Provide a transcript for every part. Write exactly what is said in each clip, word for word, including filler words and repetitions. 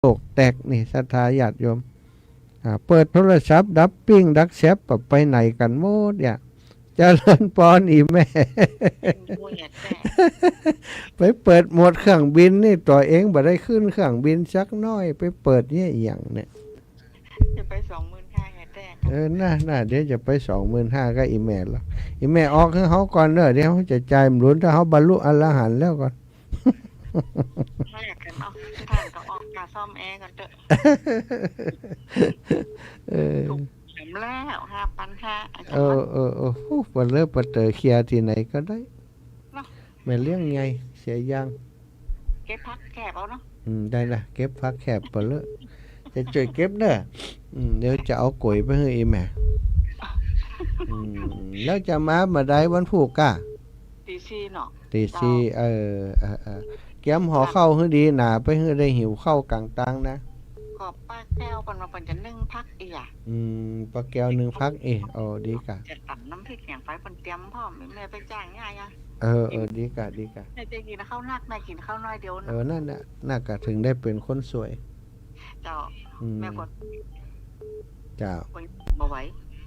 โลกแตกนี่ ศรัทธาญาติโยม อ่า เปิดโทรศัพท์ดับปิ้งดับแซบ ไปไหนกั๋นหมดเนี่ย เจริญพรอีแม่ ไปเปิดโหมดเครื่องบินนี่ ตั๋วเองบ่ได้ขึ้นเครื่องบินสักหน้อย ไปเปิดเนี่ยอะหยังเนี่ย จะไปสองหมื่นห้าแฮะแต๊ เออ น่า น่า เดี๋ยวจะไปสองหมื่นห้ากับอีแม่ละ อีแม่ออกหื้อเฮาก่อนเน่อ เดี๋ยวเฮาจะจ่ายบ่ล้น ถ้าเฮาบรรลุอรหันต์แล้วก่อน แลกกั๋นเอา ท่านก็ออกค่าซ่อมแอร์ก่อนเต๊อะ เออ ถูกเข็มแล้ว ห้าพันห้า อาจ๋ารย์ เออ เออ เออ ฮู้ ปะเลอะปะเต๋อ เคลียร์ตี้ไหนก็ได้ เนาะ แม่เลี้ยงใหญ่ เสียอย่าง เก็บผักแคบเอาเนาะ อืม ได้ละ เก็บผักแคบปะเลอะ จะจ้วยเก็บเน่อ อืม เดี๋ยวจะเอาก๋วยไปหื้ออีแม่ อืม แล้วจะมาเมื่อใดวันพูกก้า ตีสี่เนาะ ตีสี่ เจ้า เออ เออ เออ เกียมห่อข้าวหื้อดีหนา ไปหื้อได้หิวข้าวก๋างตางนะ ก็ป้าแก้วเปิ้นว่าเปิ้นจะนึ่งผักอี้อะ อืม ป้าแก้วนึ่งผักอี้ โอ้ ดีก่ะ จะต๋ำน้ำพริกหยังไปเปิ้นเตรียมพร้อม แม่ไปจ้างย้ายอะ เออ เออ ดีก่ะ ดีก่ะ แม่จะกิ๋นข้าวนัก แม่กิ๋นข้าวน้อยเดียวนะ เออ นั่นน่ะ น่าก่ะ เถิงได้เป๋นคนสวย เจ้า อืม แม่ก็ เจ้า บ่ไหว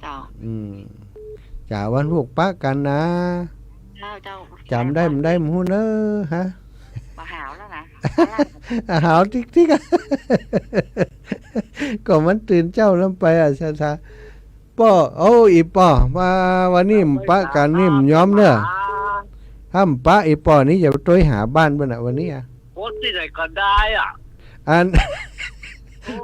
เจ้า อืม เจ้า วันพูกปะกั๋นนะ เจ้า เจ้า จ๋ำได้บ่ได้บ่ฮู้เน่อ ฮะ บ่หาวแล้วนะ หาวติ๊กติ๊กอะ ก็มันตื่นเจ๊าลำไปอะ ศรัทธา ป้อ โอ้ อีป้อ ว่าวันนี้บ่ปะกั๋นนี่บ่ยอมเน่อ ถ้าบ่ปะอีป้อนี่จะไปตวยหาบ้านเปิ้นน่ะวันนี้อะ โพสต์ตี้ไหนก็ได้อะ อัน โอ้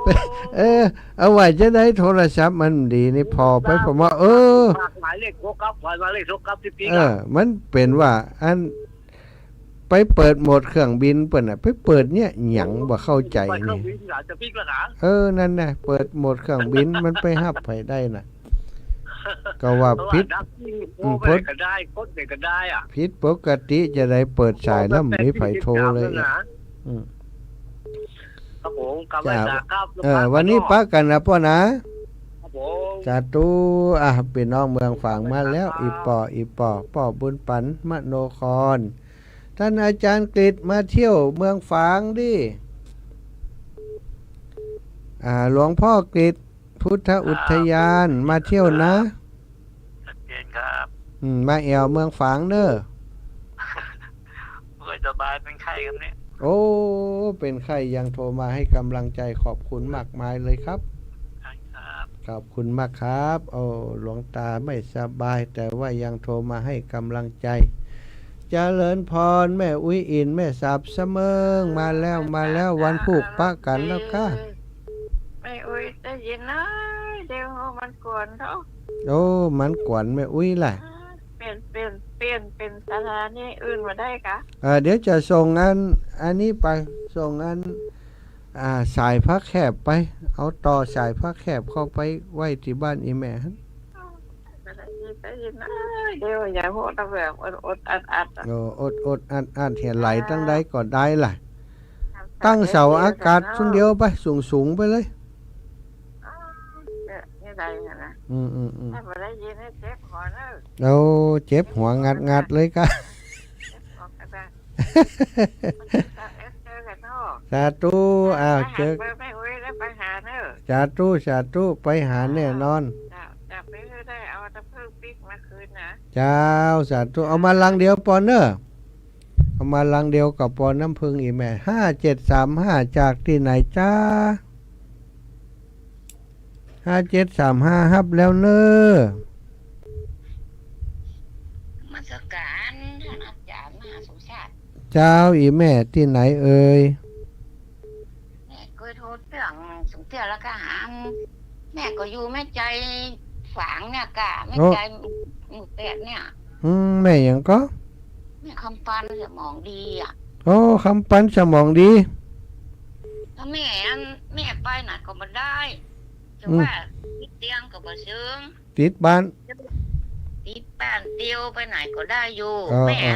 เออ เอาไว้จะได้โทรศัพท์มันดีนี่ พอไปผมว่า เออ ฝากหมายเลขโทรศัพท์ ฝากหมายเลขโทรศัพท์ตี้ปิ๊ก เออ อะ มันเป๋นว่า อัน ไปเปิดโหมดเครื่องบินเปิ้นน่ะ ไปเปิดเนี่ยหยังบ่เข้าใจ๋ ไปเครื่องบิน นี่ อาจจะปิ๊กแล้วนะ เออ นั่นน่ะ เปิดโหมดเครื่องบิน มันไปฮับใผได้น่ะ ก็ว่า เพราะว่า ผิด ดักยิง อืม โทรไปไหนก็ได้ กดไหนก็ได้อะ ผิดปกติจะได้เปิดสายแล้วบ่มีใผโทรเลย โทรแบบแปดสิบสามแล้วนะ อืม ครับผม กลับไป จ้า สาครับ เออ วันนี้ปะกั๋นนะป้อนะ ครับผม สาธุ อ่ะ ปี้น้องเมืองฝางมาแล้ว ครับ อีป้อ อีป้อ ป้อบุญปั๋น มโนคร ต้านอาจ๋ารย์กฤษมาเที่ยวเมืองฝางดิ อ่า หลวงป้อกฤษ พุทธอุทยาน มาเที่ยวนะ ชัดเจนครับ อืม มาแอ่วเมืองฝางเน่อ บ่ค่อยสบาย เป๋นไข้ครับเนี่ย โอ้ เป๋นไข้ยังโทรมาให้กำลังใจ ขอบคุณมากมายเลยครับ ครับ ขอบคุณมากครับ โอ้ หลวงตาไม่สบาย แต่ว่ายังโทรมาให้กำลังใจ เจริญพร แม่อุ๊ยอิน แม่สาบเสมิง มาแล้ว มาแล้ว วันพูกปะกั๋นแล้วก้า แม่อุ๊ยได้ยินนะ เดี๋ยวมันกวนเนาะ โอ้ มันกวนแม่อุ๊ยแหละ เปลี่ยน เปลี่ยน เปลี่ยนเป๋นสถานีอื่นบ่ได้ก้า เออ เดี๋ยวจะส่งอัน อันนี้ไป ส่งอัน อ่า สายพระแคบไป เอาต่อสายพระแคบเข้าไปไว้ตี้บ้านอีแม่หั้น ได้ยิน ได้ยินนะ เดี๋ยวอย่าหัวตะแหวก อดๆ อัดๆ อะ โอ้ อดๆ อัดๆ เหียไหลตังใดก็ได้ล่ะ ตั้งเสาอากาศซุ่นเดียวไป สูงๆ ไปเลย อ๋อ เนี่ย เนี่ยได้นะ อืมๆๆ ถ้าบ่ได้ยินนี่เจ็บหัวเน่อ โอ้ เจ็บหัวงัดๆ เลยก้า เจ็บหัวงัดๆ สาธุ อ้าว เจอ ไปหาเน่อ สาธุ สาธุ ไปหาแน่นอน จ้ะ จ้ะ ไปหื้อได้ เอาตะเพิ่งปิ๊กมาคืนนะ เจ้า สาธุ เอามาลังเดียวปอเน่อ เอามาลังเดียวกับปอน้ำผึ้งอีแม่ ห้าเจ็ดสามห้า จากตี้ไหนจ๊ะ ห้าเจ็ดสามห้า ฮับแล้วเน่อ นมัสก๋านต้านอาจ๋ารย์มหาสมชาติ เจ้า อีแม่ตี้ไหนเอ่ย แม่เกยโทรเตื้องสองเตื้อแล้วก้า หา แม่ก็อยู่แม่ใจ๋ฝางเนี่ยก้า แม่ใจ๋หมู่แปดเนี่ย อืม แม่หยังก่อ แม่คำปันสมองดีอะ โอ้ คำปันสมองดี ถ้าแม่อัน แม่ไปไหนก็บ่ได้ จะ อืม ว่าติดเตียงก็บ่เชิง ติดบ้าน ติดบ้านเตียวไปไหนก็ได้อยู่ อ๋อ แม่ อ๋อ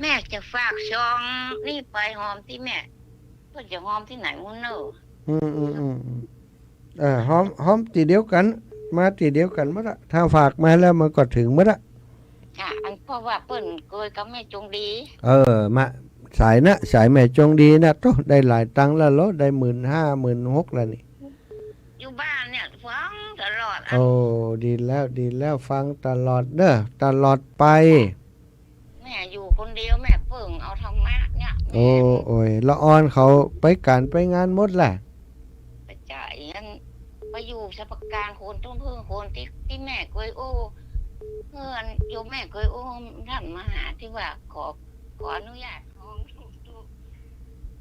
แม่จะฝากซองนี่ไปฮอมตี้แม่ เปิ้นจะฮอมตี้ไหนมู้เน่อ อืมๆๆ เออ ฮอม ฮอมตี้เดียวกั๋น มาตี้เดียวกั๋นหมดอะ ถ้าฝากมาแล้วมันก็เถิงหมดอะ ค่ะ อันเพราะว่าเปิ้นเกยกับแม่จงดี เออ มา สายนะ สายแม่จงดีนะ โต้ ได้หลายตังค์แล้วเหรอ ได้หมื่นห้า หมื่นหกแล้วนี่ อยู่บ้านเนี่ยฟังตลอดอะ โอ้ ดีแล้ว ดีแล้ว ฟังตลอดเด้อ ตลอดไป แม่อยู่คนเดียว แม่เปิ่งเอาธรรมะเนี่ย โอ้ แม่ โอ้ย ละอ่อนเขาไปก๋านไปงานหมดแหละ ไปจ่ายอัน ไปอยู่สมุทรปราการ คนต้นเพิ่งคนตี้ ตี้แม่เกยอู้ เพื่อนโยมแม่เกยอู้ ต้านมาหาตี้ว่าขอ ขออนุญาตของลูก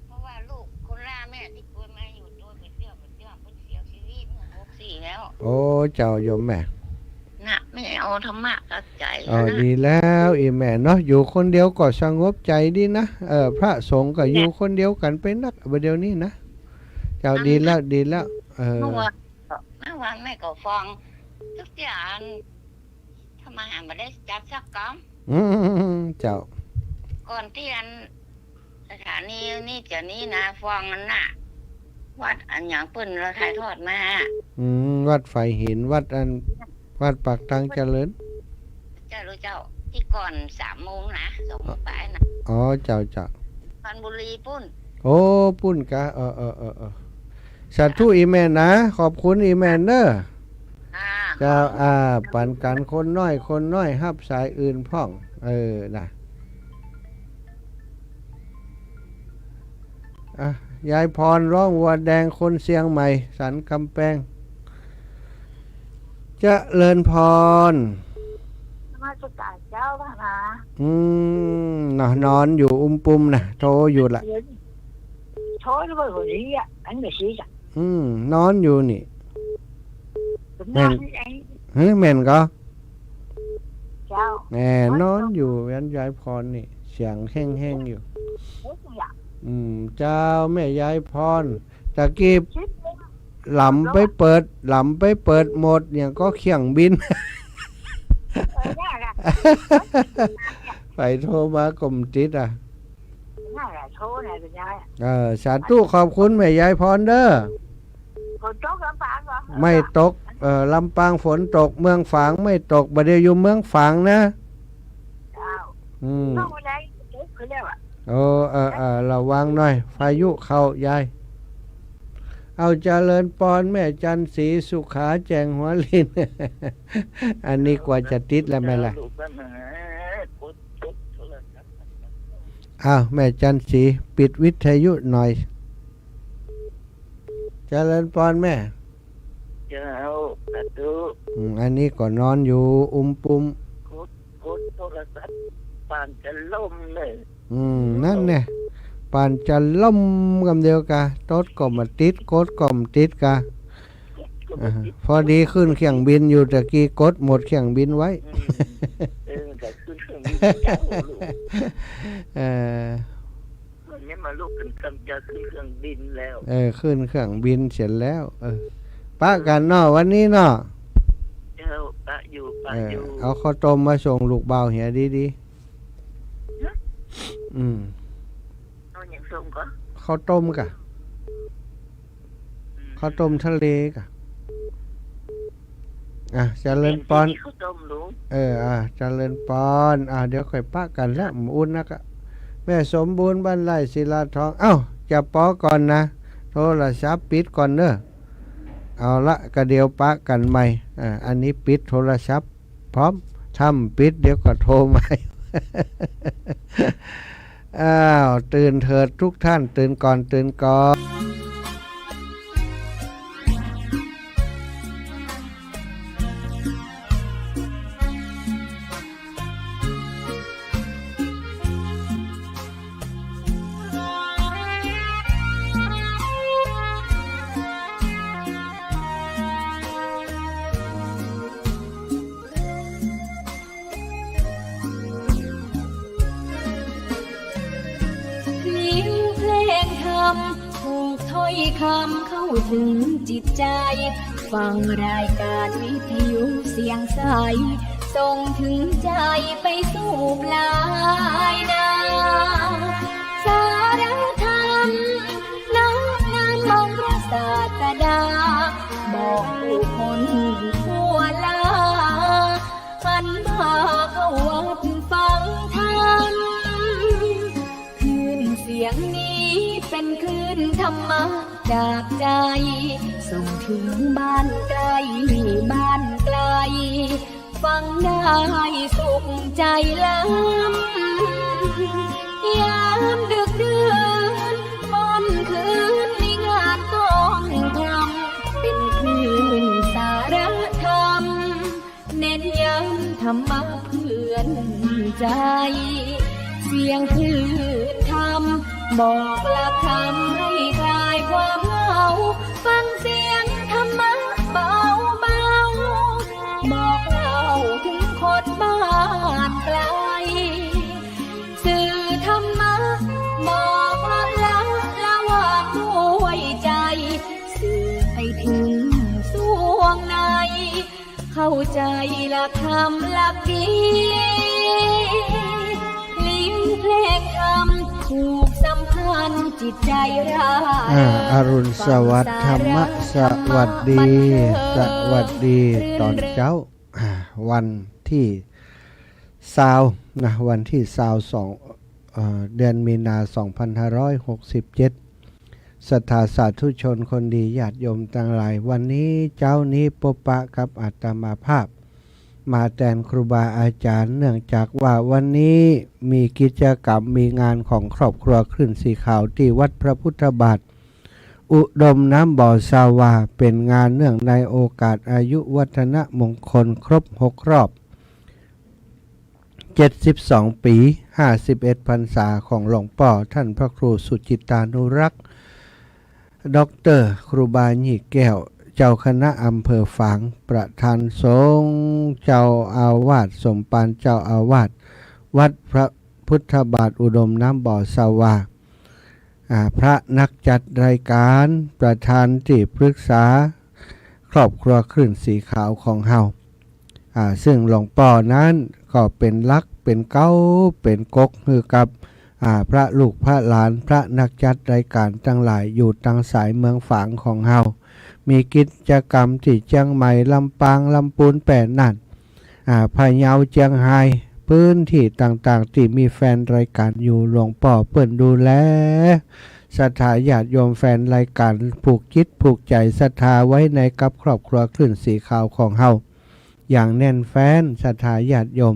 เพราะว่าลูกคนล่าแม่ตี้เกยมาอยู่โตไปเตี้ยวไปเตี้ยว เปิ้นเสียชีวิตเมื่อหกสี่แล้ว โอ้ เจ้าโยมแม่ น่ะ แม่เอาธรรมะกับใจ๋ เออ นะ ดีแล้ว อี่แม่เนาะ อยู่คนเดียวก็สงบใจ๋ดีนะ เออ พระสงฆ์ก็อยู่คนเดียวกั๋นไปนัก บ่าเดี่ยวนี้นะ เจ้า ดีแล้ว ดีแล้ว เออ เมื่อวาน เมื่อวานแม่ก็ฟัง ตึกตี้อัน ธรรมะบ่ได้จัดสักกำ อืม เจ้า ก่อนตี้อัน สถานีนี้จะนี้นะ ฟังอันน่ะ วัดอันหยังเปิ้นเอาถ่ายทอดมา อืม วัดฝายหิน วัดอัน วัดปากตังเจริญ เจ้า ลูกเจ้า ตี้ก่อนสามโมงนะ สองโมงปายนะ อ๋อ เจ้า เจ้า สุพรรณบุรีปุ้น โอ้ ปุ้นกา เออ เออ เออ เออ สาธุอี่แม่นะ ขอบคุณอี่แม่เน้อ อ่า เจ้า อ่า ปั๋นกั๋นคนน้อย คนน้อย ฮับสายอื่นพ่อง เออ นะ อ่ะ ยายพร ร้องวัวแดง คนเชียงใหม่ สันกำแปง เจริญพร นมัสก๋านเจ้า พระมหา อืม เนาะ นอนอยู่อุ้มปุ้มนะ โทรอยู่ละ โทรอยู่บ่ดีอะ อันนี้สิจ้ะ อืม นอนอยู่นี่ นอนอยู่ แม่น เฮ้ย แม่นก่อ เจ้า แหม นอนอยู่ อันยายพรนี่ เสียงแห้งๆ อยู่ โอ้ย อืม เจ้า แม่ยายพร ตะกี้ หลำไปเปิด หลำไปเปิดโหมดหยังก่อ เครื่องบิน เออ นั่นแหละ ใผโทรมาก็บ่ติดอะ นั่นแหละ โทรน่ะ เออ สาธุ ขอบคุณแม่ยายพรเน้อ ฝนตกลำปางเหรอ ไม่ตก เออ ลำปางฝนตก เมืองฝางไม่ตก บ่าเดี่ยวอยู่เมืองฝางนะ เจ้า อืม ตกอะไร ตกไปแล้วอะ โอ้ เออ เออ ระวังหน่อย พายุเข้ายาย เอา เจริญปอน แม่จันทร์ศรี สุขา แจ่งหัวลิน อันนี้กว่าจะติดแล้วแม่ละ อ้าว แม่จันทร์ศรี ปิดวิทยุหน่อย เจริญปอนแม่ เจ้า สาธุ อืม อันนี้ก็นอนอยู่อุ้มปุ้ม กด กดโทรศัพท์ ปานจะล่มเลย อืม นั่นแหละ ปานจะล่มกำเดียวกะ ตดก็บ่ติด กดก็บ่ติดกะ อ่า พอดีขึ้นเครื่องบินอยู่ตะกี้ กดโหมดเครื่องบินไว้ อืม เออ ก็ขึ้นเครื่องบินเจ้าลูก เออ วันนี้มาลูกขึ้นกำจะขึ้นเครื่องบินแล้ว เออ ขึ้นเครื่องบินเสร็จแล้ว เออ ปะกั๋นเนาะ วันนี้เนาะ เจ้า ปะอยู่ ปะอยู่ เออ เอาข้าวต้มมาส่งลูกบ่าวเหียดีๆ ฮะ อืม เอาหยังส่งก่อ ข้าวต้มกะ อืม ข้าวต้มทะเลกะ อ่ะ เจริญปอน ข้าวต้มลูก เออ อ่ะ เจริญปอน อ่ะ เดี๋ยวค่อยปะกั๋นละ บ่อุ่นนักอะ แม่สมบูรณ์ บ้านไร่ ศิลาทอง เอ้า จะปอก่อนนะ โทรศัพท์ปิดก่อนเน้อ เอาละ ก็เดี๋ยวปะกั๋นใหม่ อ่า อันนี้ปิดโทรศัพท์ พร้อม ถ้าบ่ปิดเดี๋ยวก็โทรใหม่ อ้าว ตื่นเถิดทุกท่าน ตื่นก่อน ตื่นก่อน เพลง เพลงธรรม ผูกถ้อยคำเข้าถึงจิตใจ ฟังรายการวิทยุเสียงใส ส่งถึงใจไปสู่ปลายนา สาระธรรม น้อมนำองค์พระศาสดา บอกผู้คนทั่วลา หันพาเข้าวัดฟังธรรม คืน เป็นคลื่นธรรมะจากใจ ส่งถึงบ้านใกล้บ้านไกล ฟังได้สุขใจล้ำ ยามดึกดื่นค่ำคืนมีงานต้องทำ เป็นคลื่นสารธรรม เน้นย้ำธรรมะเพื่อนใจ เสียงคลื่นธรรมบอกหลักธรรมให้คลายความเหงา ฟังเสียงธรรมะเบาๆ บอกเล่าถึงคนบ้านไกล สื่อธรรมะบอกละละละวางด้วยใจ สื่อไปถึงสวงใน เข้าใจหลักธรรมหลักดี เพลงธรรมผูกสัมพันธ์จิตใจร่าเริง อ่า อรุณสวัสดิ์ ฟังสาระธรรมะ สวัสดี บันเทิง สวัสดี รื่นเริง ตอนเจ๊า อ่า วันตี้ ซาวนะ วันตี้ซาวสอง เอ่อ เดือนมีนา สองพันห้าร้อยหกสิบเจ็ด ศรัทธาสาธุชนคนดีญาติโยมตังหลาย วันนี้เจ๊านี้ปบปะกับอาตมาภาพ มาแตนครูบาอาจ๋ารย์ เนื่องจากว่าวันนี้มีกิจกรรมมีงานของครอบครัวคลื่นสีขาวตี้วัดพระพุทธบาท อุดมน้ำบ่อสาวา เป๋นงานเนื่องในโอกาสอายุวัฒนมงคลครบหกรอบ เจ็ดสิบสองปี๋ ห้าสิบเอ็ดพรรษาของหลวงป้อต้านพระครูสุจิตตานุรักษ์ ด็อกเตอร์ครูบาหยี่แก้ว เจ้าคณะอำเภอฝาง ประธานสงฆ์ เจ้าอาวาสสมภาร เจ้าอาวาสวัดพระพุทธบาทอุดมน้ำบ่อสาวา อ่า พระนักจัดรายการ ประธานตี้ปรึกษาครอบครัวคลื่นสีขาวของเฮา อ่า ซึ่งหลวงป้อนั้นก็เป๋นหลัก เป๋นเก๊า เป๋นก๊กหื้อกับ อ่า พระลูกพระหลาน พระนักจัดรายการตังหลายอยู่ตางสายเมืองฝางของเฮา มีกิจกรรมตี้เจียงใหม่ ลำปาง ลำปูน แป้น่าน อ่า พะเยา เจียงฮาย พื้นตี้ต่างๆ ตี้มีแฟนรายการอยู่ หลวงป้อเปิ้นดูแลศรัทธาญาติโยมแฟนรายการ ผูกจิตผูกใจ๋ศรัทธาไว้ในกับครอบครัวคลื่นสีขาวของเฮา อย่างแน่นแฟ้น ศรัทธาญาติโยม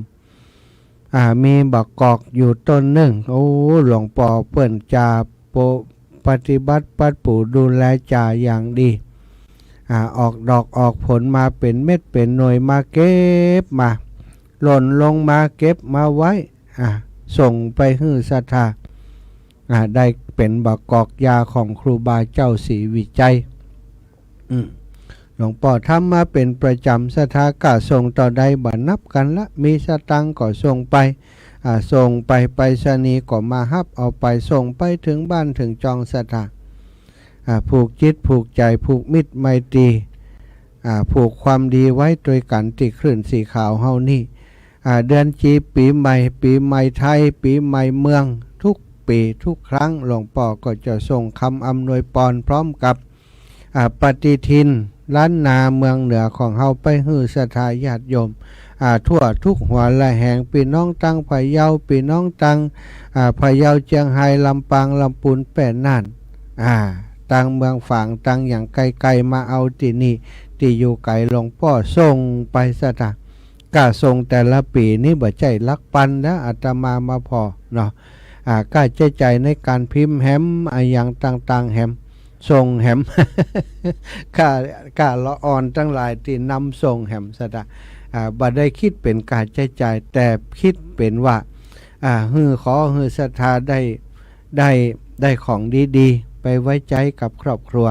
อ่า มีบ่ากอกอยู่ต้นนึ่ง โอ้ หลวงป้อเปิ้นจ๋าโปะ ปฏิบัติปั๊ดปู๋ดูแลจ๋าอย่างดี อ่า ออกดอกออกผลมาเป๋นเม็ดเป๋นหน่วย มาเก็บมา หล่นลงมาเก็บมาไว้ อ่า ส่งไปหื้อศรัทธา อ่า ได้เป๋นบ่ากอกยาของครูบาเจ้าศรีวิชัย อืม หลวงป้อทำมาเป๋นประจ๋ำ ศรัทธาก้าส่งเต้าใดบ่นับกั๋นละ มีสตางค์ก็ส่งไป อ่า ส่งไป ไปรษณีย์ก็มาฮับเอาไป ส่งไปเถิงบ้านเถิงจองศรัทธา อ่า ผูกจิตผูกใจ๋ ผูกมิตรไมตรี อ่า ผูกความดีไว้ตวยกั๋นตี้คลื่นสีขาวเฮานี่ อ่า เดือนจีน ปี๋ใหม่ ปี๋ใหม่ไทย ปี๋ใหม่เมือง ทุกปี๋ทุกครั้ง หลวงป้อก็จะส่งกำอำนวยปอนพร้อมกับ อ่า ปฏิทินล้านนาเมืองเหนือของเฮาไปหื้อศรัทธาญาติโยม อ่า ทั่วทุกหัวระแหง ปี้น้องตางพะเยา ปี้น้องตาง อ่า พะเยา เจียงฮาย ลำปาง ลำปูน แป้น่าน อ่า ตางเมืองฝาง ตางอย่างไกลๆ มาเอาตี้นี่ ตี้อยู่ไก๋ หลวงป้อส่งไปศรัทธา ก้าส่งแต่ละปี๋นี่บ่ใจ้หลักปันนะ อาตมามาผ่อเนาะ อ่า ก้าใจ๊จ่ายในก๋านพิมพ์แหม อะหยังต่างๆ แหม ส่งแหม ก้า ก้าละอ่อนตังหลายตี้นำส่งแหมศรัทธา อ่า บ่ได้กึ๊ดเป๋นก้าใจ๊จ่าย แต่กึ๊ดเป๋นว่า อ่า หื้อ ขอหื้อศรัทธาได้ ได้ ได้ของดีๆ ไปไว้ใจ๊กับครอบครัว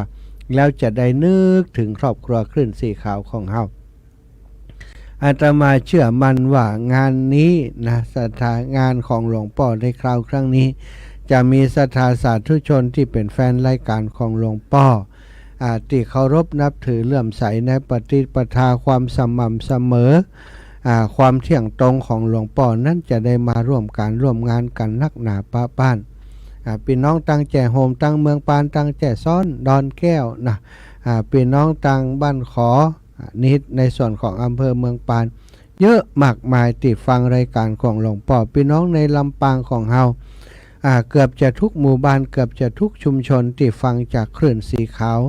แล้วจะได้นึกเถิงครอบครัวคลื่นสีขาวของเฮา อาตมาเจื้อมั่นว่างานนี้นะ ศรัทธางานของหลวงป้อในคราวครั้งนี้ จะมีศรัทธาสาธุชนตี้เป๋นแฟนรายก๋านของหลวงป้อ อ่า ตี้เคารพนับถือเลื่อมใสในปฏิปทาความสม่ำเสมอ อ่า ความเที่ยงตรงของหลวงป้อนั้นจะได้มาร่วมก๋านร่วมงานกั๋นนักหนาปะป๊าน อ่า ปี้น้องตางแจ้โฮม ตางเมืองปาน ตางแจ้ซ้อน ดอนแก้วนะ อ่า ปี้น้องตางบ้านขอ อ่า นี้ในส่วนของอำเภอเมืองปาน เยอะมากมายตี้ฟังรายก๋านของหลวงป้อ ปี้น้องในลำปางของเฮา อ่า เกือบจะทุกหมู่บ้าน เกือบจะทุกชุมชนตี้ฟังจากคลื่นสีขาว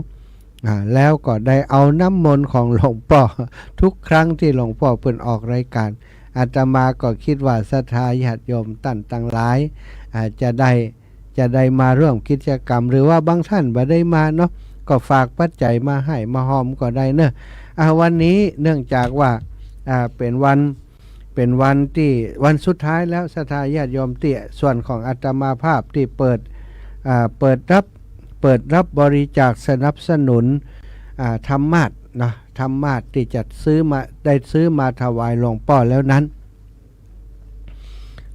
อ่า แล้วก็ได้เอาน้ำมนต์ของหลวงป้อ ทุกครั้งตี้หลวงป้อเปิ้นออกรายก๋าน อาตมาก็กึ๊ดว่าศรัทธาญาติโยมต้านตังหลาย อ่า จะได้ จะได้มาร่วมกิจกรรม หรือว่าบางต้านบ่ได้มาเนาะ ก็ฝากปัจจัยมาหื้อมาฮอมก็ได้เนาะ อ่า วันนี้เนื่องจากว่า อ่า เป๋นวัน เป๋นวันตี้ วันสุดท้ายแล้ว ศรัทธาญาติโยมตี้ ส่วนของอาตมาภาพตี้เปิด อ่า เปิดรับ เปิดรับบริจาคสนับสนุน อ่า ธรรมาสน์เนาะ ธรรมาสน์ตี้จะซื้อมา ได้ซื้อมาถวายหลวงป้อแล้วนั้น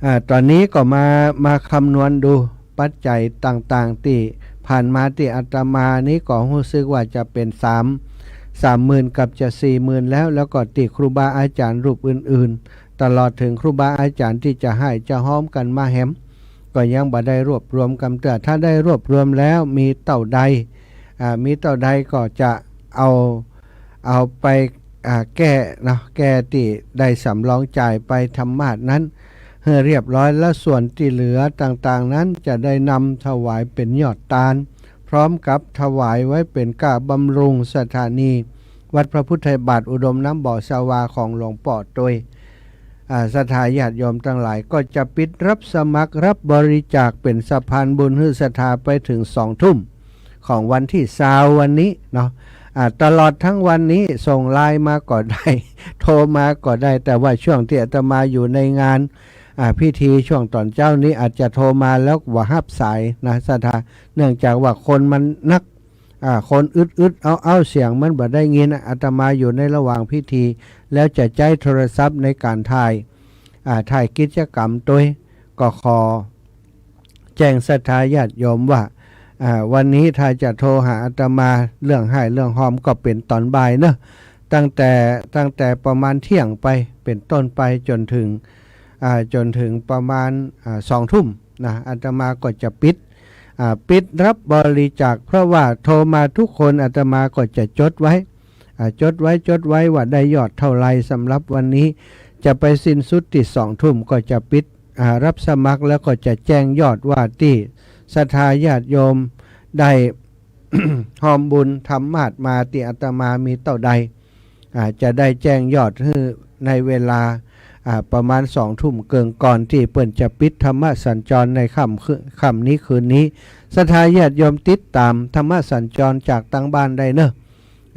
อ่า ต๋อนนี้ก็มา มาคำนวณดูปัจจัยต่างๆ ตี้ผ่านมาตี้อาตมานี้ก็ฮู้สึกว่าจะเป๋นสาม สามหมื่นกับจะสี่หมื่นแล้ว แล้วก็ตี้ครูบาอาจ๋ารย์รูปอื่นๆ ตลอดเถิงครูบาอาจ๋ารย์ตี้จะหื้อจะฮอมกั๋นมาแหม ก็ยังบ่ได้รวบรวมกำเตื้อ ถ้าได้รวบรวมแล้วมีเต้าใด อ่า มีเต้าใดก็จะเอา เอาไป อ่า แก้เนาะ แก้ตี้ได้สำรองจ่ายไปธรรมาสน์นั้น หื้อเรียบร้อย และส่วนตี้เหลือต่างๆ นั้นจะได้นำถวายเป๋นยอดตาน พร้อมกับถวายไว้เป๋นก้าบำรุงสถานี วัดพระพุทธบาทอุดมน้ำบ่อสวาของหลวงป้อตวย อ่า ศรัทธาญาติโยมตังหลายก็จะปิดรับสมัครรับบริจาคเป๋นสะพานบุญหื้อศรัทธาไปเถิงสองทุ่มของวันตี้ซาววันนี้เนาะ อ่า ตลอดทั้งวันนี้ส่งไลน์มาก็ได้ โทรมาก็ได้ แต่ว่าช่วงตี้อาตมาอยู่ในงาน อ่า พิธีช่วงต๋อนเจ๊านี้อาจจะโทรมาแล้วบ่ฮับสายนะศรัทธา เนื่องจากว่าคนมันนัก อ่า คนอึดๆ เอ้าๆ เสียงมันบ่ได้ยิน อาตมาอยู่ในระหว่างพิธี แล้วจะใจ๊โทรศัพท์ในก๋านถ่าย อ่า ถ่ายกิจกรรมตวย ก็ขอแจ้งศรัทธาญาติโยมว่า อ่า วันนี้ถ้าจะโทรหาอาตมาเรื่องหื้อเรื่องฮอมก็เป๋นต๋อนบ่ายเนาะ ตั้งแต่ ตั้งแต่ประมาณเที่ยงไปเป๋นต้นไปจ๋นเถิง อ่า จ๋นเถิงประมาณ อ่า สองทุ่มนะ อาตมาก็จะปิด อ่า ปิดรับบริจาค เพราะว่าโทรมาทุกคนอาตมาก็จะจดไว้ อ่า จดไว้ จดไว้ว่าได้ยอดเต้าใดสำหรับวันนี้ จะไปสิ้นสุดตี้สองทุ่มก็จะปิด อ่า รับสมัคร แล้วก็จะแจ้งยอดว่าตี้ศรัทธาญาติโยมได้ ฮอมบุญธรรมาสน์มาตี้อาตมามีเต้าใด อ่า จะได้แจ้งยอดหื้อในเวลา อ่า ประมาณสองทุ่มเกิ่ง ก่อนตี้เปิ้นจะปิดธรรมสัญจรในค่ำคืน ค่ำนี้คืนนี้ ศรัทธาญาติโยมติดต๋ามธรรมสัญจรจากตางบ้านได้เนาะ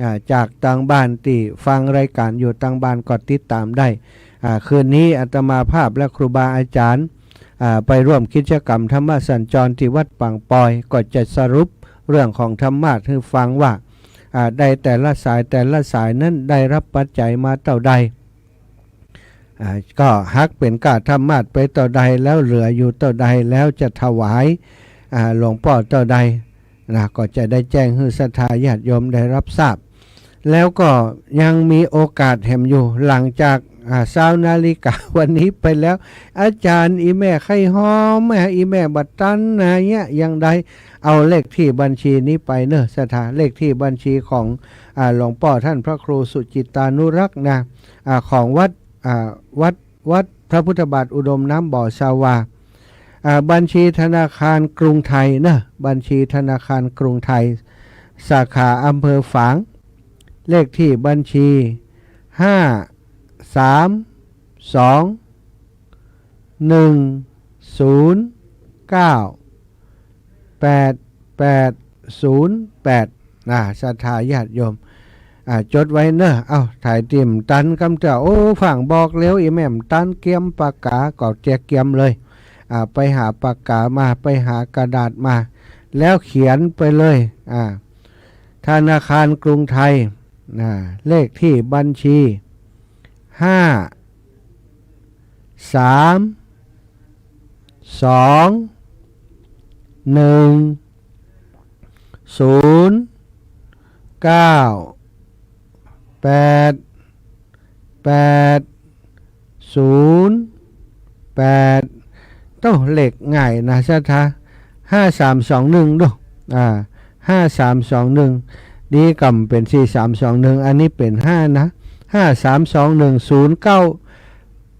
อ่า จากตางบ้านตี้ฟังรายก๋านอยู่ตางบ้านก็ติดต๋ามได้ อ่า คืนนี้อาตมาภาพและครูบาอาจ๋ารย์ อ่า ไปร่วมกิจกรรมธรรมสัญจรตี้วัดปางปอย ก็จะสรุปเรื่องของธรรมาสน์หื้อฟังว่า อ่า ได้แต่ละสายแต่ละสายนั้นได้รับปัจจัยมาเต้าใด อ่า ก็หักเป๋นก้าธรรมาสน์ไปเต้าใด แล้วเหลืออยู่เต้าใด แล้วจะถวาย อ่า หลวงป้อเต้าใดนะ ก็จะได้แจ้งหื้อศรัทธาญาติโยมได้ฮับทราบ แล้วก็ยังมีโอกาสแหมอยู่ หลังจาก อ่า ซาวนาฬิกาวันนี้ไปแล้ว อาจ๋ารย์ อี่แม่ใค่ฮอม แม่ อี่แม่บ่ตันนะเยียะ ยังได้เอาเลขตี้บัญชีนี้ไปเนาะศรัทธา เลขตี้บัญชีของ อ่า หลวงป้อต้านพระครูสุจิตตานุรักษ์นะ อ่า ของวัด อ่า วัด วัดพระพุทธบาทอุดมน้ำบ่อสวา อ่า บัญชีธนาคารกรุงไทยนะ บัญชีธนาคารกรุงไทย สาขาอำเภอฝาง เลขตี้บัญชี ห้า สาม สอง หนึ่ง ศูนย์ เก้า แปด แปด ศูนย์ แปด นะ ศรัทธาญาติโยม อ่า จดไว้เนาะ เอ้า ใผตี้บ่ตันกำเตื้อ โอ้ ฟังบอกแล้ว อี่แม่บ่ตันเกียมปากกา ก็เจียมเกียมเลย อ่า ไปหาปากกามา ไปหากระดาษมา แล้วเขียนไปเลย อ่า ธนาคารกรุงไทย นะ เลขตี้บัญชี ห้า สาม สอง หนึ่ง ศูนย์ เก้า แปด แปด ศูนย์ แปด โต้ เลขง่ายนะศรัทธา ห้าสามสองหนึ่ง ดู อ่า ห้าสามสองหนึ่ง ดีก่ำเป๋น สี่สามสองหนึ่ง อันนี้เป๋น ห้า นะ ห้าสามสองหนึ่ง ศูนย์เก้า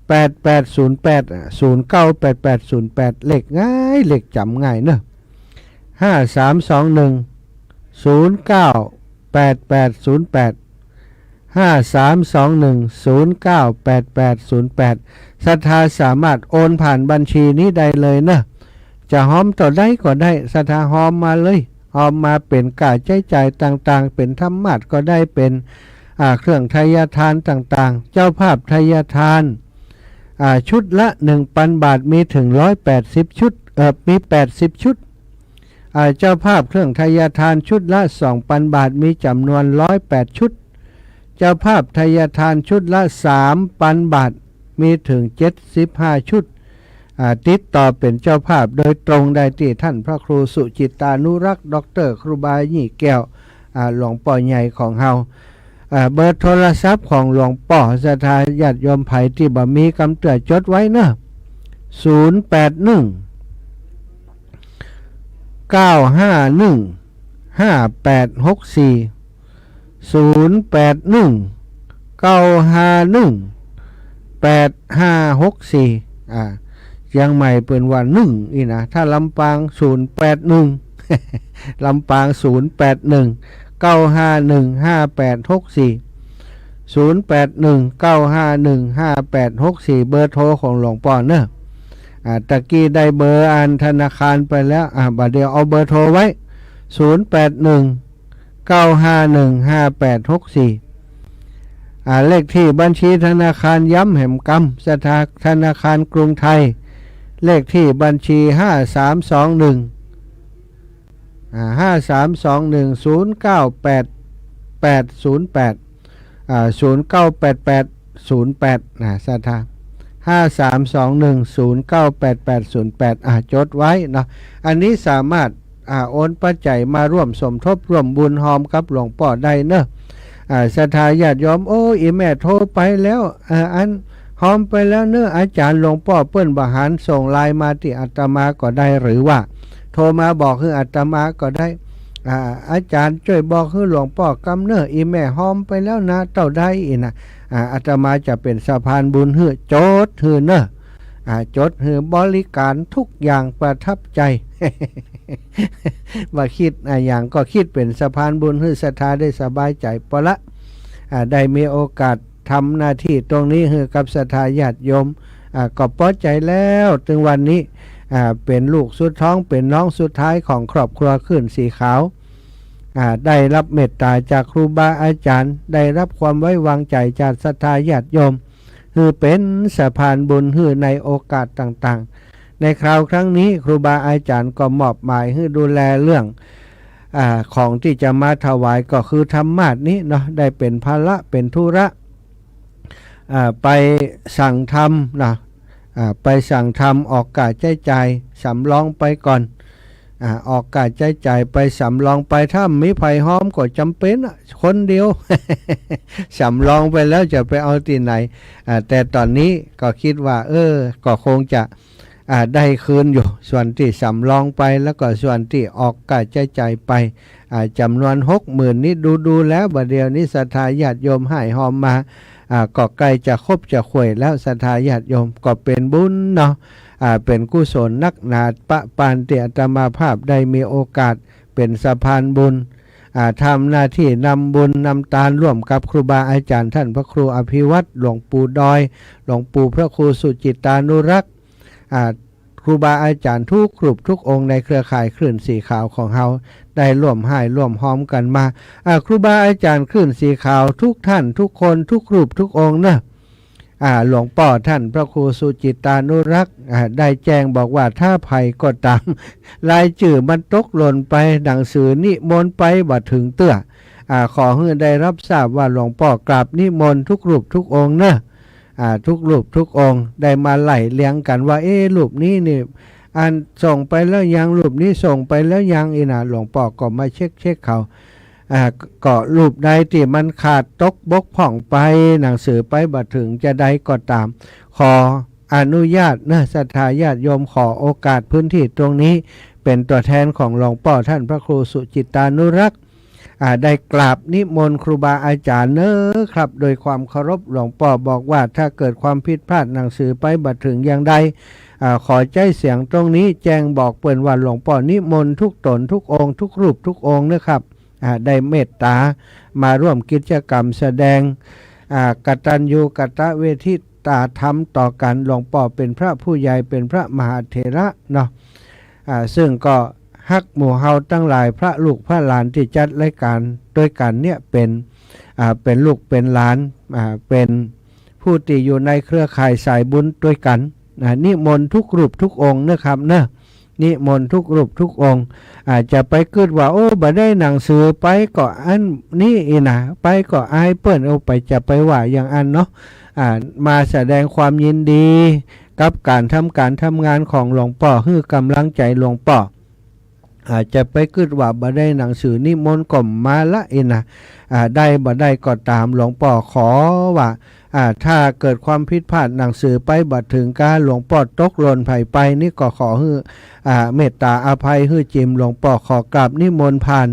แปดแปดศูนย์แปด อ่ะ ศูนย์เก้าแปดแปดศูนย์แปด เลขง่าย เลขจ๋ำง่ายเนอะ ห้าสามสองหนึ่ง ศูนย์เก้าแปดแปดศูนย์แปด ห้าสามสองหนึ่ง ศูนย์เก้าแปดแปดศูนย์แปด ศรัทธาสามารถโอนผ่านบัญชีนี้ได้เลยเนอะ จะฮอมเต้าใดก็ได้ ศรัทธาฮอมมาเลย ฮอมมาเป๋นก้าใจ๊จ่ายต่างๆ เป๋นธรรมาสน์ก็ได้ เป๋น อ่า เครื่องไทยทานต่างๆ เจ้าภาพไทยทาน อ่า ชุดละหนึ่งปันบาท มีเถิงร้อยแปดสิบชุด เอ่อ มีแปดสิบชุด อ่า เจ้าภาพเครื่องไทยทานชุดละสองปันบาท มีจ๋ำนวนร้อยแปดชุด เจ้าภาพไทยทานชุดละสามปันบาท มีเถิงเจ็ดสิบห้าชุด อ่า ติดต่อเป๋นเจ้าภาพโดยตรงได้ตี้ท่านพระครูสุจิตตานุรักษ์ ด็อกเตอร์ ครูบายี่แก้ว อ่า หลวงป้อใหญ่ของเฮา อ่า เบอร์โทรศัพท์ของหลวงป้อ ศรัทธาญาติโยมใผตี้บ่มีกำเตื้อจดไว้เนอะ ศูนย์แปดหนึ่ง เก้าห้าหนึ่ง ห้าแปดหกสี่ ศูนย์แปดหนึ่ง เก้าห้าหนึ่ง แปดห้าหกสี่ อ่า เจียงใหม่เปิ้นว่าหนึ่งอี้นะ ถ้าลำปาง ศูนย์แปดหนึ่ง ลำปาง ศูนย์แปดหนึ่ง เก้าห้าหนึ่ง ห้าแปดหกสี่ ศูนย์แปดหนึ่ง เก้าห้าหนึ่ง ห้าแปดหกสี่ เบอร์โทรของหลวงป้อเนอะ อ่า ตะกี้ได้เบอร์อันธนาคารไปแล้ว อ่า บ่าเดี่ยวเอาเบอร์โทรไว้ ศูนย์แปดหนึ่ง เก้าห้าหนึ่ง ห้าแปดหกสี่ อ่า เลขตี้บัญชีธนาคารย้ำแหมกำ ศรัทธา ธนาคารกรุงไทย เลขตี้บัญชี ห้าสามสองหนึ่ง อ่า ห้าสามสองหนึ่ง ศูนย์เก้าแปดแปดศูนย์แปด อ่า ศูนย์เก้าแปดแปดศูนย์แปด นะ ศรัทธา ห้าสามสองหนึ่ง ศูนย์เก้าแปดแปดศูนย์แปด อ่า จดไว้เนาะ อันนี้สามารถ อ่า โอนปัจจัยมาร่วมสมทบร่วมบุญฮอมกับหลวงป้อได้เนอะ อ่า ศรัทธาญาติโยม โอ้ อี่แม่โทรไปแล้ว อ่า อันฮอมไปแล้วเนอะ อาจ๋ารย์ หลวงป้อเปิ้นบ่หัน ส่งไลน์มาตี้อาตมาก็ได้ หรือว่าโทรมาบอกหื้ออาตมาก็ได้ อ่า อาจ๋ารย์จ้วยบอกหื้อหลวงป้อกำเนอะ อี่แม่ฮอมไปแล้วนะ เต้าใดอี้นะ อ่า อาตมาจะเป๋นสะพานบุญหื้อ จดหื้อเนอะ อ่า จดหื้อ บริการทุกอย่างประทับใจ บ่าคิดอะหยังก็คิดเป๋นสะพานบุญหื้อ ศรัทธาได้สบายใจ๋ปอละ อ่า ได้มีโอกาสทำหน้าตี้ตรงนี้หื้อกับศรัทธาญาติโยม อ่า ก็ปอใจ๋แล้ว ตึงวันนี้ อ่า เป๋นลูกสุดท้อง เป๋นน้องสุดท้ายของครอบครัวคลื่นสีขาว อ่า ได้รับเมตต๋าจากครูบาอาจ๋ารย์ ได้รับความไว้วางใจ๋จากศรัทธาญาติโยม หื้อเป๋นสะพานบุญหื้อในโอกาสต่างๆ ในคราวครั้งนี้ครูบาอาจ๋ารย์ก็มอบหมายหื้อดูแลเรื่อง อ่า ของตี้จะมาถวายก็คือธรรมาสน์นี้เนาะ ได้เป๋นภาระเป๋นธุระ อ่า ไปสั่งธรรมนะ อ่า ไปสั่งธรรม ออกก้าใจ๊จ่ายสำรองไปก่อน อ่า ออกก้าใจ๊จ่ายไปสำรองไป ถ้าบ่มีใผฮอมก็จ๋ำเป๋นอะ คนเดียว สำรองไปแล้วจะไปเอาตี้ไหน อ่า แต่ต๋อนนี้ก็คิดว่า เออ ก็คงจะ อ่า ได้คืนอยู่ ส่วนตี้สำรองไป แล้วก็ส่วนตี้ออกก้าใจ๊จ่ายไป อ่า จ๋ำนวนหกหมื่นนี้ ดูๆ แล้วบ่าเดี่ยวนี้ศรัทธาญาติโยมหายฮอมมา อ่า ก็ใก้จะครบจะถ้วนแล้ว ศรัทธาญาติโยม ก็เป๋นบุญเนาะ อ่า เป๋นกุศลนักหนา ปะปานตี้อาตมาภาพได้มีโอกาสเป๋นสะพานบุญ อ่า ทำหน้าตี้นำบุญนำตานร่วมกับครูบาอาจ๋ารย์ ท่านพระครูอภิวัตร หลวงปู่ดอย หลวงปู่พระครูสุจิตตานุรักษ์ อ่า ครูบาอาจ๋ารย์ทุกรูปทุกองค์ในเครือข่ายคลื่นสีขาวของเฮา ได้ร่วมหายร่วมฮอมกั๋นมา อ่า ครูบาอาจ๋ารย์คลื่นสีขาวทุกท่านทุกคนทุกรูปทุกองค์เนอะ อ่า หลวงป้อท่านพระครูสุจิตตานุรักษ์ อ่า ได้แจ้งบอกว่าถ้าใผก็ต๋าม รายจื้อมันตกหล่นไป หนังสือนิมนต์ไปบ่เถิงเตื้อ อ่า ขอหื้อได้รับทราบว่าหลวงป้อกราบนิมนต์ทุกรูปทุกองค์เนอะ อ่า ทุกรูปทุกองค์ ได้มาไล่เรียงกั๋นว่า เอ๊ะ รูปนี้นี่ อันส่งไปแล้วยัง รูปนี้ส่งไปแล้วยัง อี้นะ หลวงป้อก็มาเช็คๆ เขา อ่า ก็รูปใดตี้มันขาดตกบกพร่องไป หนังสือไปบ่เถิงจาใดก็ต๋าม ขออนุญาตเนอะ ศรัทธาญาติโยม ขอโอกาสพื้นตี้ตรงนี้ เป๋นตั๋วแทนของหลวงป้อท่านพระครูสุจิตตานุรักษ์ อ่า ได้กราบนิมนต์ครูบาอาจ๋ารย์เน้อครับ โดยความเคารพ หลวงป้อบอกว่าถ้าเกิดความผิดพลาดหนังสือไปบ่เถิงอย่างใด อ่า ขอใจ๊เสียงตรงนี้แจ้งบอกเปิ้นว่าหลวงป้อนิมนต์ทุกต๋นทุกองค์ ทุกรูปทุกองค์เน้อครับ อ่า ได้เมตต๋ามาร่วมกิจกรรมแสดง อ่า กตัญญูกตเวทิตาธรรมต่อกั๋น หลวงป้อเป๋นพระผู้ใหญ่ เป๋นพระมหาเถระเนาะ อ่า ซึ่งก็ฮักหมู่เฮาตังหลาย พระลูกพระหลานตี้จัดรายก๋านตวยกั๋นเนี่ยเป๋น อ่า เป๋นลูกเป๋นหลาน อ่า เป๋นผู้ตี้อยู่ในเครือข่ายสายบุญตวยกั๋น อ่า นิมนต์ทุกรูปทุกองค์เน้อครับเน้อ นิมนต์ทุกรูปทุกองค์ อ่า จะไปกึ๊ดว่า โอ้ บ่ได้หนังสือไปก็อั้นนี้อี้นะ ไปก็อายเปิ้น โอ้ ไปจะไปว่าอย่างอั้นเนาะ อ่า มาแสดงความยินดีกับก๋านทำก๋านทำงานของหลวงป้อ หื้อก๋ำลังใจ๋หลวงป้อ อ่า จะไปกึ๊ดว่าบ่ได้หนังสือนิมนต์ก็มาละอี้นะ อ่า ได้บ่ได้ก็ต๋าม หลวงป้อขอว่า อ่า ถ้าเกิดความผิดพลาดหนังสือไปบ่เถิงกา หลวงป้อตกหล่นใผไปนี่ก็ขอหื้อ อ่า เมตต๋าอภัยหื้อจิ๋ม หลวงป้อขอกราบนิมนต์ผ่าน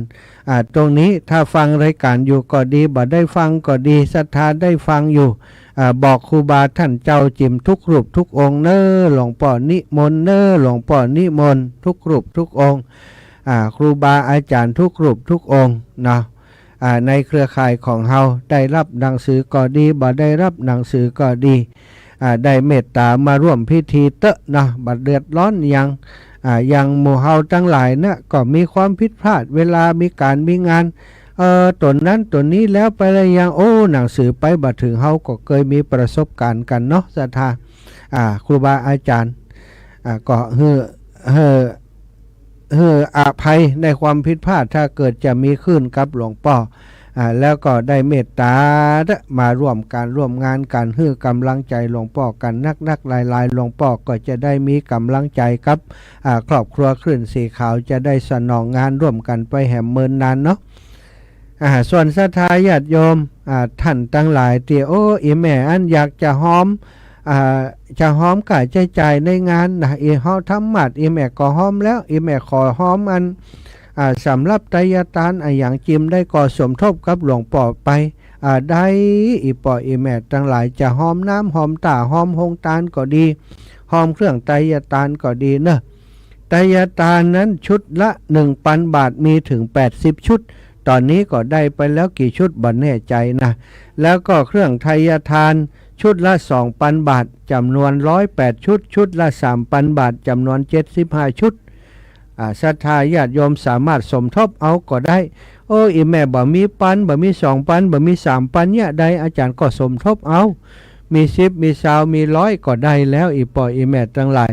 อ่า ตรงนี้ถ้าฟังรายก๋านอยู่ก็ดี บ่ได้ฟังก็ดี ศรัทธาได้ฟังอยู่ อ่า บอกครูบาต้านเจ้าจิ๋มทุกรูปทุกองค์เน้อ หลวงป้อนิมนต์เน้อ หลวงป้อนิมนต์ทุกรูปทุกองค์ อ่า ครูบาอาจ๋ารย์ทุกรูปทุกองค์เนาะ อ่า ในเครือข่ายของเฮาได้ฮับหนังสือก็ดี บ่ได้ฮับหนังสือก็ดี อ่า ได้เมตต๋ามาร่วมพิธีเต๊อะเนาะ บ่เดือดร้อนหยัง อ่า อย่างหมู่เฮาตังหลายเนี่ยก็มีความผิดพลาด เวลามีก๋านมีงาน เอ่อ ต๋นนั้นต๋นนี้แล้วไปแล้วยัง โอ้ หนังสือไปบ่เถิง เฮาก็เกยมีประสบก๋ารณ์กั๋นเนาะ ศรัทธา อ่า ครูบาอาจ๋ารย์ อ่า ก็หื้อ หื้อ หื้ออภัยในความผิดพลาด ถ้าเกิดจะมีขึ้นกับหลวงป้อ อ่า แล้วก็ได้เมตต๋ามาร่วมก๋านร่วมงานกั๋น หื้อก๋ำลังใจ๋หลวงป้อกั๋นนักๆ หลายๆ หลวงป้อก็จะได้มีก๋ำลังใจ๋กับ อ่า ครอบครัวคลื่นสีขาว จะได้สนองงานร่วมกั๋นไปแหมเมินนานเนาะ อ่า ส่วนศรัทธาญาติโยม อ่า ต้านตังหลายตี้ โอ้ อี่แม่อั้นอยากจะฮอม อ่า จะฮอมก๋าใจ๊จ่ายในงานนะ อี่เฮาธรรมาสน์ อี่แม่ก็ฮอมแล้ว อี่แม่ขอฮอมอัน อ่า สำหรับไตยทานอะหยังจิมได้ก็สมทบกับหลวงป้อไป อ่า ได้ อี่ป้ออี่แม่ตังหลาย จะฮอมน้ำฮอมต้า ฮอมโฮงตานก็ดี ฮอมเครื่องไตยทานก็ดีเนาะ ไตยทานนั้นชุดละหนึ่งปันบาท มีเถิงแปดสิบชุด ต๋อนนี้ก็ได้ไปแล้วกี่ชุดบ่แน่ใจ๋นะ แล้วก็เครื่องไตยทานชุดละสองปันบาท จ๋ำนวนร้อยแปดชุด ชุดละสามปันบาท จ๋ำนวนเจ็ดสิบห้าชุด อ่า ศรัทธาญาติโยมสามารถสมทบเอาก็ได้ โอ้ อี่แม่บ่มีปัน บ่มีสองปัน บ่มีสามปันเนี่ย ได้อาจ๋ารย์ก็สมทบเอา มีสิบ มีซาว มีร้อยก็ได้แล้ว อี่ป้ออี่แม่ตังหลาย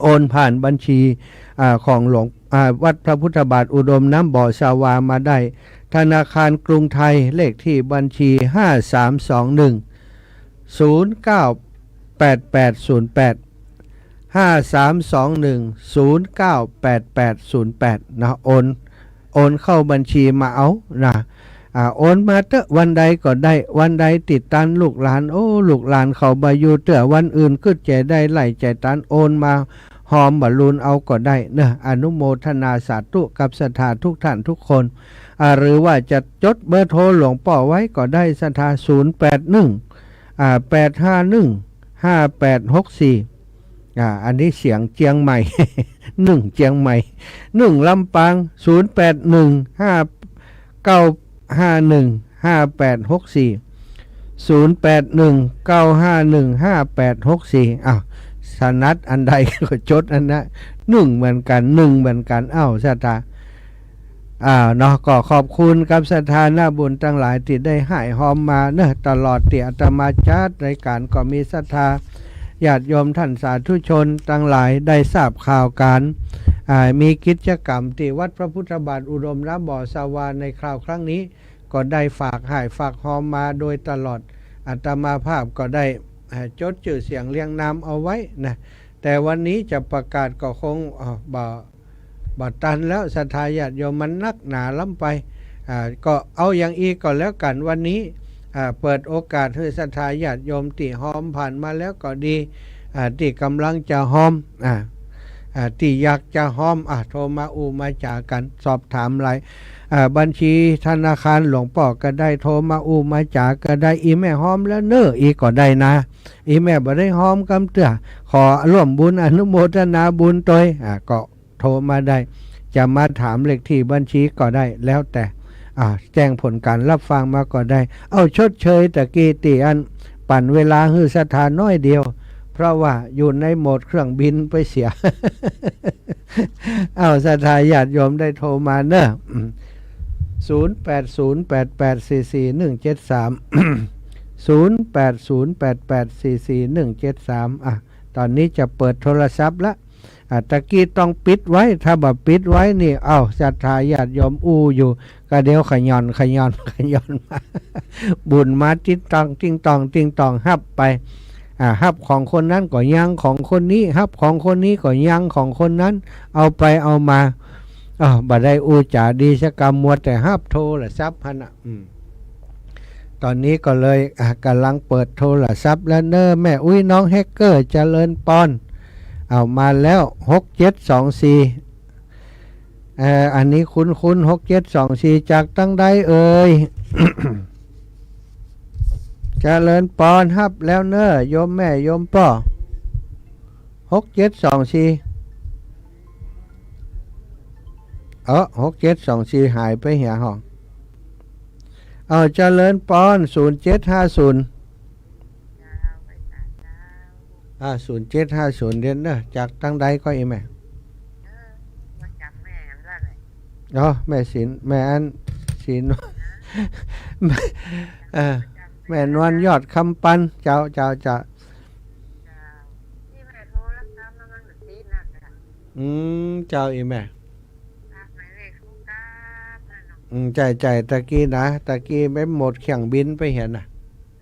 โอนผ่านบัญชี อ่า ของหลวง อ่า วัดพระพุทธบาทอุดมน้ำบ่อสาวามาได้ ธนาคารกรุงไทย เลขที่บัญชี ห้าสามสองหนึ่ง ศูนย์เก้าแปดแปดศูนย์แปด ห้าสามสองหนึ่ง ศูนย์เก้าแปดแปดศูนย์แปด นะ โอน โอนเข้าบัญชีมาเอานะ อ่า โอนมาเต๊อะ วันใดก็ได้ วันใดตี้ตันลูกหลาน โอ้ ลูกหลานเขาบ่อยู่เตื้อ วันอื่นกึ๊ดจะได้ไล่จะตัน โอนมาฮอมบรรลุนเอาก็ได้เนาะ อนุโมทนาสาธุกับศรัทธาทุกท่านทุกคน อ่า หรือว่าจะจดเบอร์โทรหลวงป้อไว้ก็ได้ ศรัทธา ศูนย์แปดหนึ่ง อ่า แปดห้าหนึ่ง ห้าแปดหกสี่ อ่า อันนี้เสียงเจียงใหม่ หนึ่งเจียงใหม่ หนึ่งลำปาง ศูนย์แปดหนึ่ง ห้าเก้าห้าหนึ่ง ห้าแปดหกสี่ ศูนย์แปดหนึ่ง เก้าห้าหนึ่ง ห้าแปดหกสี่ อ้าว ถนัดอันใดก็จดอันนั้น หนึ่งเหมือนกั๋น หนึ่งเหมือนกั๋น อ้าว ศรัทธา อ่า เนาะ ก็ขอบคุณกับศรัทธานาบุญตังหลายตี้ได้ฮ่ายฮอมมาเนาะ ตลอดตี้อาตมาจัดรายก๋าน ก็มีศรัทธาญาติโยมต้านสาธุชนตังหลายได้ทราบข่าวก๋าน อ่า มีกิจกรรมตี้วัดพระพุทธบาทอุดมน้ำบ่อสาวาในคราวครั้งนี้ ก็ได้ฝากฮ่ายฝากฮอมมาโดยตลอด อาตมาภาพก็ได้ อ่า จดจื้อเสียงเรียงนามเอาไว้นะ แต่วันนี้จะประกาศก็คง อ่า บ่ บ่ตันแล้ว ศรัทธาญาติโยม มันนักหนาล้ำไป อ่า ก็เอาอย่างอี้ก็แล้วกั๋น วันนี้ อ่า เปิดโอกาสหื้อศรัทธาญาติโยมตี้ฮอมผ่านมาแล้วก็ดี อ่า ตี้ก่ำลังจะฮอม อ่า อ่า ตี้อยากจะฮอม อ่า โทรมาอู้มาจ๋ากั๋น สอบถามราย อ่า บัญชีธนาคารหลวงป้อก็ได้ โทรมาอู้มาจ๋าก็ได้ อี่แม่ฮอมแล้วเน่อ อี่ก็ได้นะ อี่แม่บ่ได้ฮอมกำเตื้อ ขอร่วมบุญอนุโมทนาบุญตวย อ่า ก็โทรมาได้ จะมาถามเลขตี้บัญชีก็ได้ แล้วแต่ อ่า แจ้งผลก๋านฮับฟังมาก็ได้ เอา ชดเชยตะกี้ตี้อัน ปั๋นเวลาหื้อศรัทธาน้อยเดียว เพราะว่าอยู่ในโหมดเครื่องบินไปเสีย เอา ศรัทธาญาติโยมได้โทรมาเน่อ ศูนย์แปดศูนย์แปดแปดสี่สี่หนึ่งเจ็ดสาม ศูนย์แปดศูนย์แปดแปดสี่สี่หนึ่งเจ็ดสาม อ่ะ ต๋อนนี้จะเปิดโทรศัพท์ละ อ่ะ ตะกี้ต้องปิดไว้ ถ้าบ่ปิดไว้นี่ เอ้า ศรัทธาญาติโยมอู้อยู่ ก็เดี๋ยวขย่อน ขย่อน ขย่อนมา บุญมาติ๊งต่อง ติ๊งต่อง ติ๊งต่อง ฮับไป อ่า ฮับของคนนั้นก็ยังของคนนี้ ฮับของคนนี้ก็ยังของคนนั้น เอาไปเอามา อ้าว บ่ได้อู้จ๋าดีสักกำ มัวแต่ฮับโทรศัพท์หั้นน่ะ อืม ต๋อนนี้ก็เลย อ่ะ ก๋ำลังเปิดโทรศัพท์แล้วเน่อ แม่อุ๊ยน้องแฮกเกอร์ เจริญปอน เอามาแล้ว หกเจ็ดสองสี่ เอ่อ อันนี้คุ้นๆ หกเจ็ดสองสี่ จากตังใดเอ่ย เจริญปอน ฮับแล้วเน่อ โยมแม่โยมป้อ หกเจ็ดสองสี่ เอ้อ หกเจ็ดสองสี่ หายไปเหียห้อง เอา เจริญปอน ศูนย์เจ็ดห้าศูนย์ อ่า ศูนย์เจ็ดห้าศูนย์ เด่นเน่อ จากตังใดก็อีแม่ เออ ว่าจ๋ำแม่อันละเลย อ๋อ แม่สิน แม่อันสิน แม่ เอ่อ แม่นวลยอดคำปัน เจ้า เจ้า เจ้า เจ้า นี่แม่โทรแล้วครับ แล้วมันติดนักอะ อืม เจ้า อีแม่ ฝากหมายเลขโทรศัพท์นั่นเนาะ อืม ใจ้ ใจ้ ตะกี้นะ ตะกี้ไปโหมดเครื่องบินไปหั้นน่ะ เ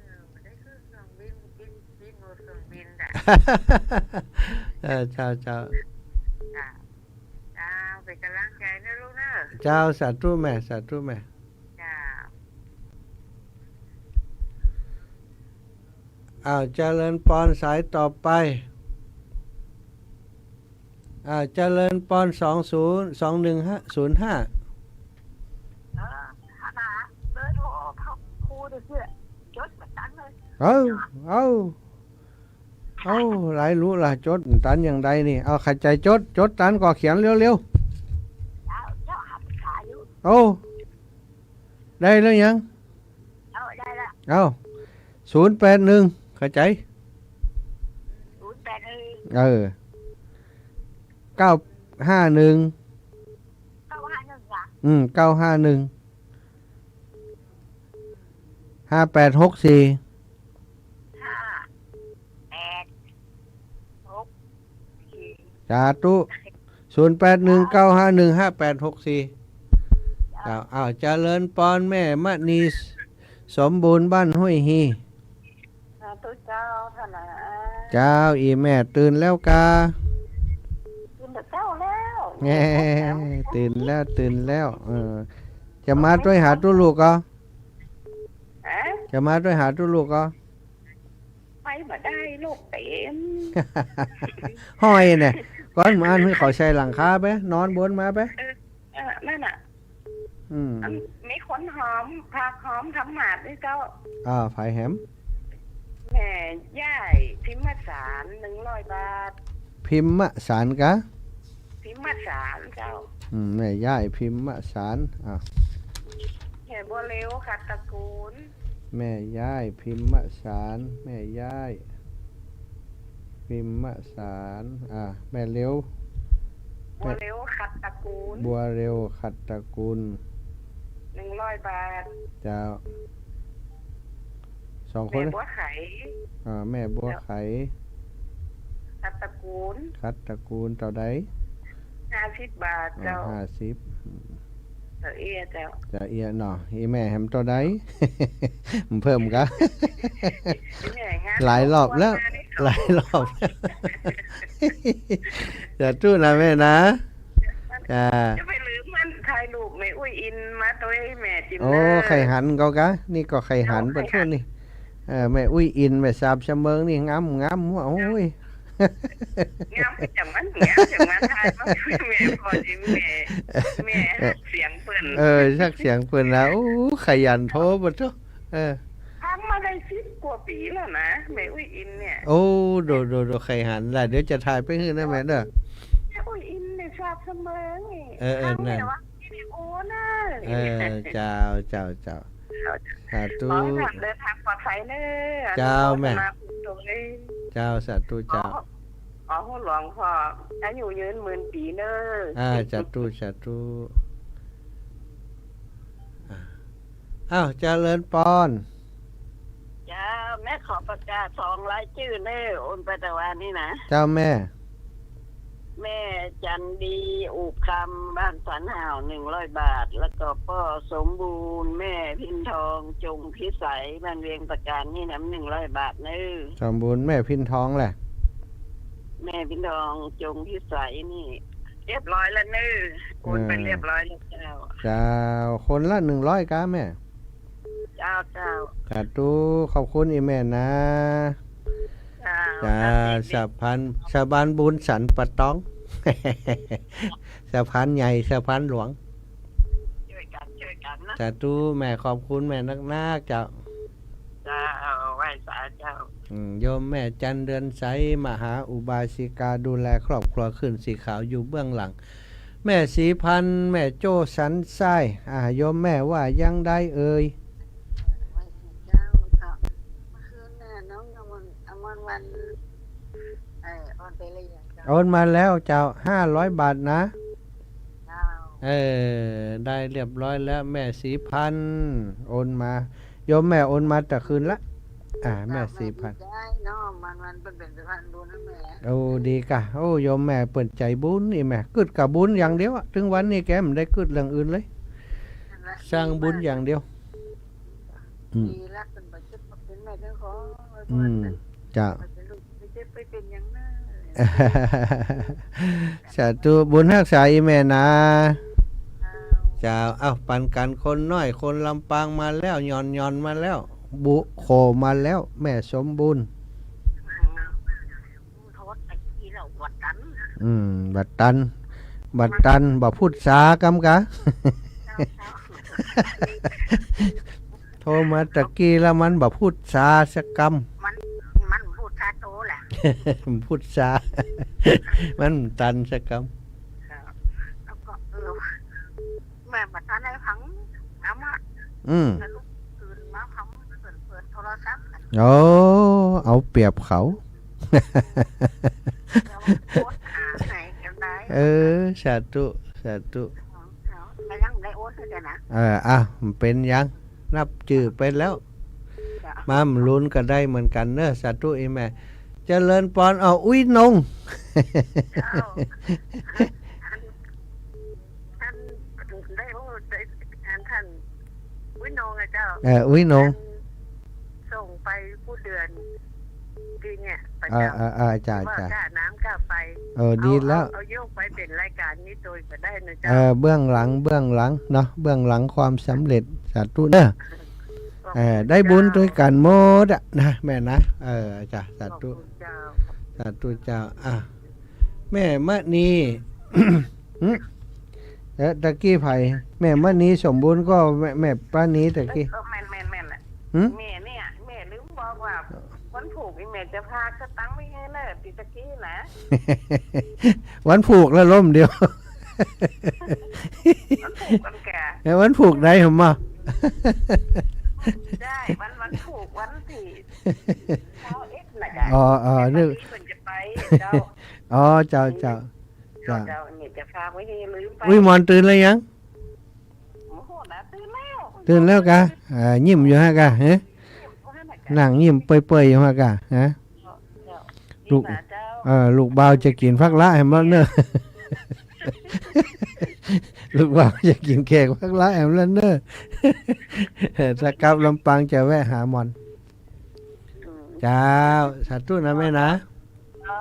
ออ บ่ได้ขึ้นเครื่องบิน บิน บินโหมดเครื่องบินน่ะ เออ เจ้า เจ้า เจ้า เจ้า เป๋นก๋ำลังใจ๋เน่อลูกเน่อ เจ้า สาธุแม่ สาธุแม่ เจ้า อ้าว เจริญปอน สายต่อไป อ้าว เจริญปอน สองศูนย์ สองหนึ่งห้า ศูนย์ห้า เออ หาเบอร์โทรพระครูดูสิ จดบ่ตันเลย เอ้า เอ้า เอ้า หลายรู้ล่ะ จดตันอย่างใดนี่ เอา ใค่ใจ๋จด จดตันก็เขียนเร็วๆ เจ้า เจ้า หาปรึกษาอยู่ โอ้ ได้แล้วยัง เอ้า ได้ละ เอ้า ศูนย์แปดหนึ่ง ใค่ใจ๋ ศูนย์แปดหนึ่ง เออ เก้าห้าหนึ่ง เก้าห้าหนึ่ง เหรอ อืม เก้าห้าหนึ่ง ห้าแปดหกสี่ ห้าแปดหกสี่ สาธุ ศูนย์แปดหนึ่ง เก้าห้าหนึ่ง ห้าแปดหกสี่ เจ้า อ้าว อ้าว เจริญปอน แม่มณีสมบูรณ์ บ้านห้วยฮี สาธุเจ้า เจ้า อีแม่ตื่นแล้วกา ตื่นแต่เจ๊าแล้ว แง่ ตื่นแล้ว ตื่นแล้ว เออ จะมาตวยหาตุ๊ลูกก่อ ฮะ จะมาตวยหาตุ๊ลูกก่อ ไปบ่ได้ ลูกเต๋ม ห้อยเนี่ย ก่อนเมื่ออันหื้อเขาใส่หลังคาไป นอนบนมาไป เออ เออ นั่นน่ะ อืม มีคนหอม ผักหอมทำหมาดด้วยเจ้า อ่า ใผแหม แม่ย้ายพิมพ์สาร หนึ่งร้อยบาท พิมพ์สารกะ พิมพ์สารเจ้า อืม แม่ย้ายพิมพ์สาร อ่ะ แม่บัวเร็ว ขัดตระกูล แม่ย้ายพิมพ์สาร แม่ย้ายพิมพ์สาร อ่ะ แม่เร็ว บัวเร็ว ขัดตระกูล บัวเร็ว ขัดตระกูล หนึ่งร้อยบาท เจ้า สองคน แม่บัวไข อ่า แม่บัวไข ขัดตระกูล ขัดตระกูล เต้าใด ห้าสิบบาท อ่า เจ้า ห้าสิบ เต้าเอี้ยเจ้า เต้าเอี้ยเนาะ อีแม่แหมเต้าใด มันเพิ่มกะ อีแม่งาน หลายรอบแล้ว หลายรอบ อย่าตู้นะแม่นะ จ้า จะไปลืมมัน ถ่ายรูปแม่อุ๊ยอินมาตวยแม่จิ๋ม โอ้ เน่อ ใค่หันเขากะ นี่ก็ใค่หัน เจ้า ไปทั่วนี่ เออ แม่อุ๊ยอิน แม่สาบชะเมิงนี่ งาม งาม โอ้ย งามคือจั่งมัน งามคือจั่งมัน ถ่ายมา แม่ พ่อจิ๋ม แม่ แม่ฮักเสียงเปิ้น เออ ฮักเสียงเปิ้นนะ โอ้ ขยันโทรบ่โธ่ เออ ฮักมาได้สิบกว่าปี๋แล้วนะ แม่อุ๊ยอินเนี่ย โอ้ โด โด โด ใค่หันละ เดี๋ยวจะถ่ายไปหื้อนะแม่เด้อ แม่อุ๊ยอินเนี่ยทราบเสมอไง เออ เออ ฮักแม่ นั่น ว่า วิดีโอนะ เออ เจ้า เจ้า เจ้า สาธุ ขอหื้อท่านเดินทางปลอดภัยเน้อ เจ้าแม่ อนุโมทนาบุญด้วย เจ้า สาธุเจ้า ขอ ขอหื้อหลวงพ่ออายุยืนหมื่นปี๋เน้อ อ่า สาธุ สาธุ อ่า อ้าว เจริญปอน เจ้า แม่ขอประกาศสองรายจื้อเน้อ โอนไปตะวานี้นะ เจ้าแม่ แม่จันดี อุบคำ บ้านสันห่าว หนึ่งร้อยบาท แล้วก็ป้อสมบูรณ์ แม่พินทอง จงพิสัย บ้านเวียงตะการ นี่นะ หนึ่งร้อยบาทเน้อ สมบูรณ์ แม่พินทองแหละ แม่พินทอง จงพิสัยนี่ เรียบร้อยแล้วเน้อ โอนไป เออ เรียบร้อยแล้วเจ้า เจ้า คนละหนึ่งร้อยก๊ะแม่ เจ้า เจ้า สาธุ ขอบคุณอีแม่นะ เจ้า เจ้า เจ้า สะพาน สะพานบุญสันป่าตอง สะพานใหญ่ สะพานหลวง จ้วยกั๋น จ้วยกั๋นนะ สาธุ แม่ขอบคุณแม่นักๆ เจ้า เจ้า ไหว้สาเจ้า อืม โยมแม่จันเดือนใส มหาอุบาสิกา ดูแลครอบครัวขึ้นสีขาวอยู่เบื้องหลัง แม่ศรีพันธ์ แม่โจ้สันทราย อ่า โยมแม่ว่ายังใดเอ่ย เจ้า ก็เมื่อคืนน่ะน้องอมร อมรวรรณ เอ่อ โอนไปแล้วยังเจ้า โอนมาแล้วเจ้า ห้าร้อยบาทนะ เจ้า เออ ได้เรียบร้อยแล้ว แม่ศรีพันธ์โอนมา โยมแม่โอนมาแต่คืนละ อ่า แม่ศรีพันธ์ ได้เนาะ มัน มันเป็น เป็นสะพานบุญนะแม่ โอ้ ดีก่ะ โอ้ โยมแม่เปิ้นใจ๋บุญนี่แม่ กึ๊ดก่ะบุญอย่างเดียวอะ ตึงวันนี้แกบ่ได้กึ๊ดเรื่องอื่นเลย นั่นแหละ สร้างบุญอย่างเดียว อืม ดีละ เปิ้นบ่เจ็บบ่เป๋นแม่เจ้าของ อืม เปิ้น เจ้า บ่เป๋นลูก บ่เจ็บบ่เป๋นหยังนะ สาธุ บุญฮักษาอีแม่นะ เจ้า เอ้า ปันกั๋นคนน้อย คนลำปางมาแล้ว หย่อนหย่อนมาแล้ว บุโขมาแล้ว แม่สมบูรณ์ โทรตะกี้แล้วบ่ตัน อืม บ่ตัน บ่ตัน บ่พูดสากำกะ เจ้า เจ้า โทรมาตะกี้แล้วมันบ่พูดสาสักกำ มัน มันพูดสาโตแหละ มันพูดสา มันตันสักกำ เจ้า แล้วก็ เออ แม่บ่ตันได้ฟัง เอามา อืม แล้วลุกตื่นมาฟัง เปิด เปิดโทรศัพท์ โอ้ เอาเปรียบเขา แล้วโพสต์หาไหนกันได้ เออ สาธุ สาธุ เจ้า แล้วยังได้โอนให้กันนะ เออ อ่ะ บ่เป๋นหยัง นับจื้อไปแล้ว เจ้า มาลุ้นก็ได้เหมือนกั๋นเน้อ สาธุอีแม่ เจริญปอน อ้อ อุ๊ยนง เจ้า อัน อัน ได้ โอ้ ได้ อัน ท่าน อุ๊ยนงอะเจ้า เออ อุ๊ยนง อัน ส่งไปกู้เดือน ปีเนี่ย ประจ๋ำ เออ เออ เออ จ้า ว่า จ้า ก้าน้ำก้าไฟ เออ ดีแล้ว เอา เอา เอาโยกไปเป๋นรายก๋านนี้โตยก็ได้นะเจ้า เออ เบื้องหลัง เบื้องหลังเนาะ เบื้องหลังความสำเร็จ สาธุเน้อ ขอบคุณ เออ ได้บุญตวยกั๋นหมดอะนะ แม่นะ เออ จ้า สาธุ ขอบคุณเจ้า สาธุเจ้า อ่ะ แม่มณี หึ เอ๊ะ ตะกี้ใผ แม่มณีสมบูรณ์ก็ แม่ แม่ป้านีตะกี้ เออ แม่น แม่น แม่นน่ะ หึ แม่เนี่ย แม่ลืมบอกว่า วันพูกนี่แม่จะฝากสตังค์ไว้หื้อเน้อ ติดตะกี้นะ วันพูกแล้วล่มเดียว วันพูกวันแก่ เอ๊ะ วันพูกไหนหรอมา ได้ วัน วันพูกวันตี้ซาวเอ็ดน่ะจ้ะ อ๋อ อ๋อ แม่ นึก ปานีเปิ้นจะไปเจ้า อ๋อ เจ้า เจ้า เจ้า เจ้า เจ้า เนี่ยจะฝากไว้หื้อ ลืมไป อุ๊ย หมอนตื่นแล้วยัง โอ้โห นะ ตื่นแล้ว ตื่นแล้วกะ อ่า ยิ้มอยู่ฮะกะ ฮะ ยิ้มอยู่ฮะกะ นั่งยิ้มเปื่อยๆอยู่ฮะกะ ฮะ เจ้า ลูก นี่นะเจ้า เออ ลูกบ่าวจะกิ๋นฟักละแหมแล้วเน้อ ลูกบ่าวจะกิ๋นแขกฟักละแหมแล้วเน้อ ถ้ากลับลำปางจะแวะหาหมอน อืม เจ้า สาธุนะแม่นะ เจ้า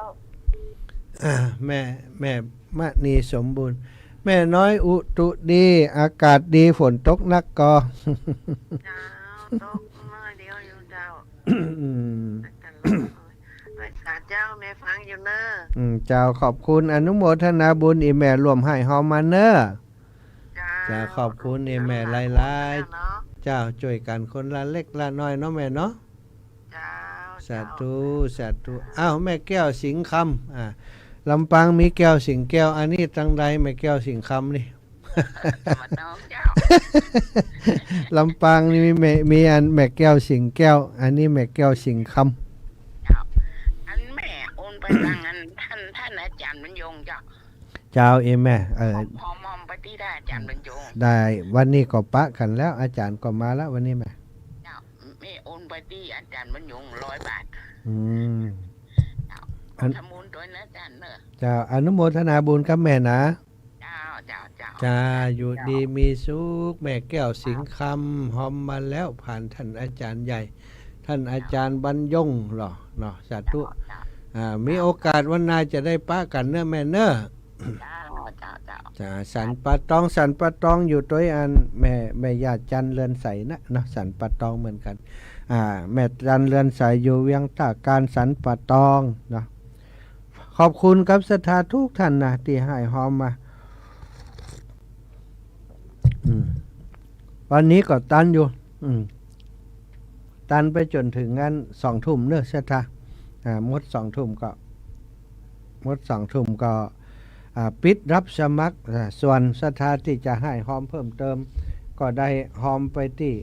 อ่า แม่ แม่มณีสมบูรณ์ แม่น้อยอุตุดี อากาศดี ฝนตกนักก่อ เจ้า ตกเมื่อเดียวอยู่เจ้า อืม อากาศร้อน อากาศ เจ้า แม่ฟังอยู่เน่อ อืม เจ้า ขอบคุณ อนุโมทนาบุญ อี่แม่ร่วมไห้ฮอมมาเน่อ เจ้า เจ้า ขอบคุณ อี่แม่หลายๆ เจ้า จ้วยกั๋นคนละเล็กละน้อยเนาะแม่เนาะ เจ้า สาธุ เจ้า สาธุ อ้าว แม่แก้วสิงห์คำ อ่า ลำปางมีแก้วสิงห์แก้ว อันนี้ตังใดแม่แก้วสิงห์คำนี่ มาน้องเจ้า ลำปางนี่มีแม่ มีอันแม่แก้วสิงห์แก้ว อันนี้แม่แก้วสิงห์คำ เจ้า อันแม่โอนไปตังอันต้าน ต้านอาจ๋ารย์บรรยงเจ้า เจ้า อี่แม่ เออ ฮอม ฮอม ฮอมไปตี้ต้านอาจ๋ารย์บรรยง ได้ วันนี้ก็ปะกั๋นแล้ว อาจ๋ารย์ก็มาแล้ววันนี้แม่ เจ้า แม่โอนไปตี้อาจ๋ารย์บรรยงร้อยบาท อืม เจ้า อัน ทำบุญตวยนะอาจ๋ารย์เน่อ เจ้า อนุโมทนาบุญกับแม่นะ เจ้า เจ้า เจ้า จ้า อยู่ดีมีสุข แม่แก้วสิงห์คำ ฮอมมาแล้ว ผ่านต้านอาจ๋ารย์ใหญ่ ต้านอาจ๋ารย์บรรยงเหรอเนาะ สาธุ เจ้า เจ้า อ่า มีโอกาสวันหน้าจะได้ปะกั๋นเน่อแม่เน่อ เจ้า เจ้า เจ้า จ้า สันป่าตอง สันป่าตองอยู่ตวยอันแม่ แม่ย่าจันเรือนใสนะเนาะ สันป่าตองเหมือนกั๋น อ่า แม่จันเรือนใสอยู่เวียงต้าการ สันป่าตองเนาะ ขอบคุณกับศรัทธาทุกท่านนะ ตี้ไห้ฮอมมา อืม วันนี้ก็ตันอยู่ อืม ตันไปจ๋นเถิงอันสองทุ่มเน่อศรัทธา อ่า หมดสองทุ่มก็ หมดสองทุ่มก็ อ่า ปิดรับสมัคร อ่า ส่วนศรัทธาตี้จะไห้ฮอมเพิ่มเติม ก็ได้ฮอมไปตี้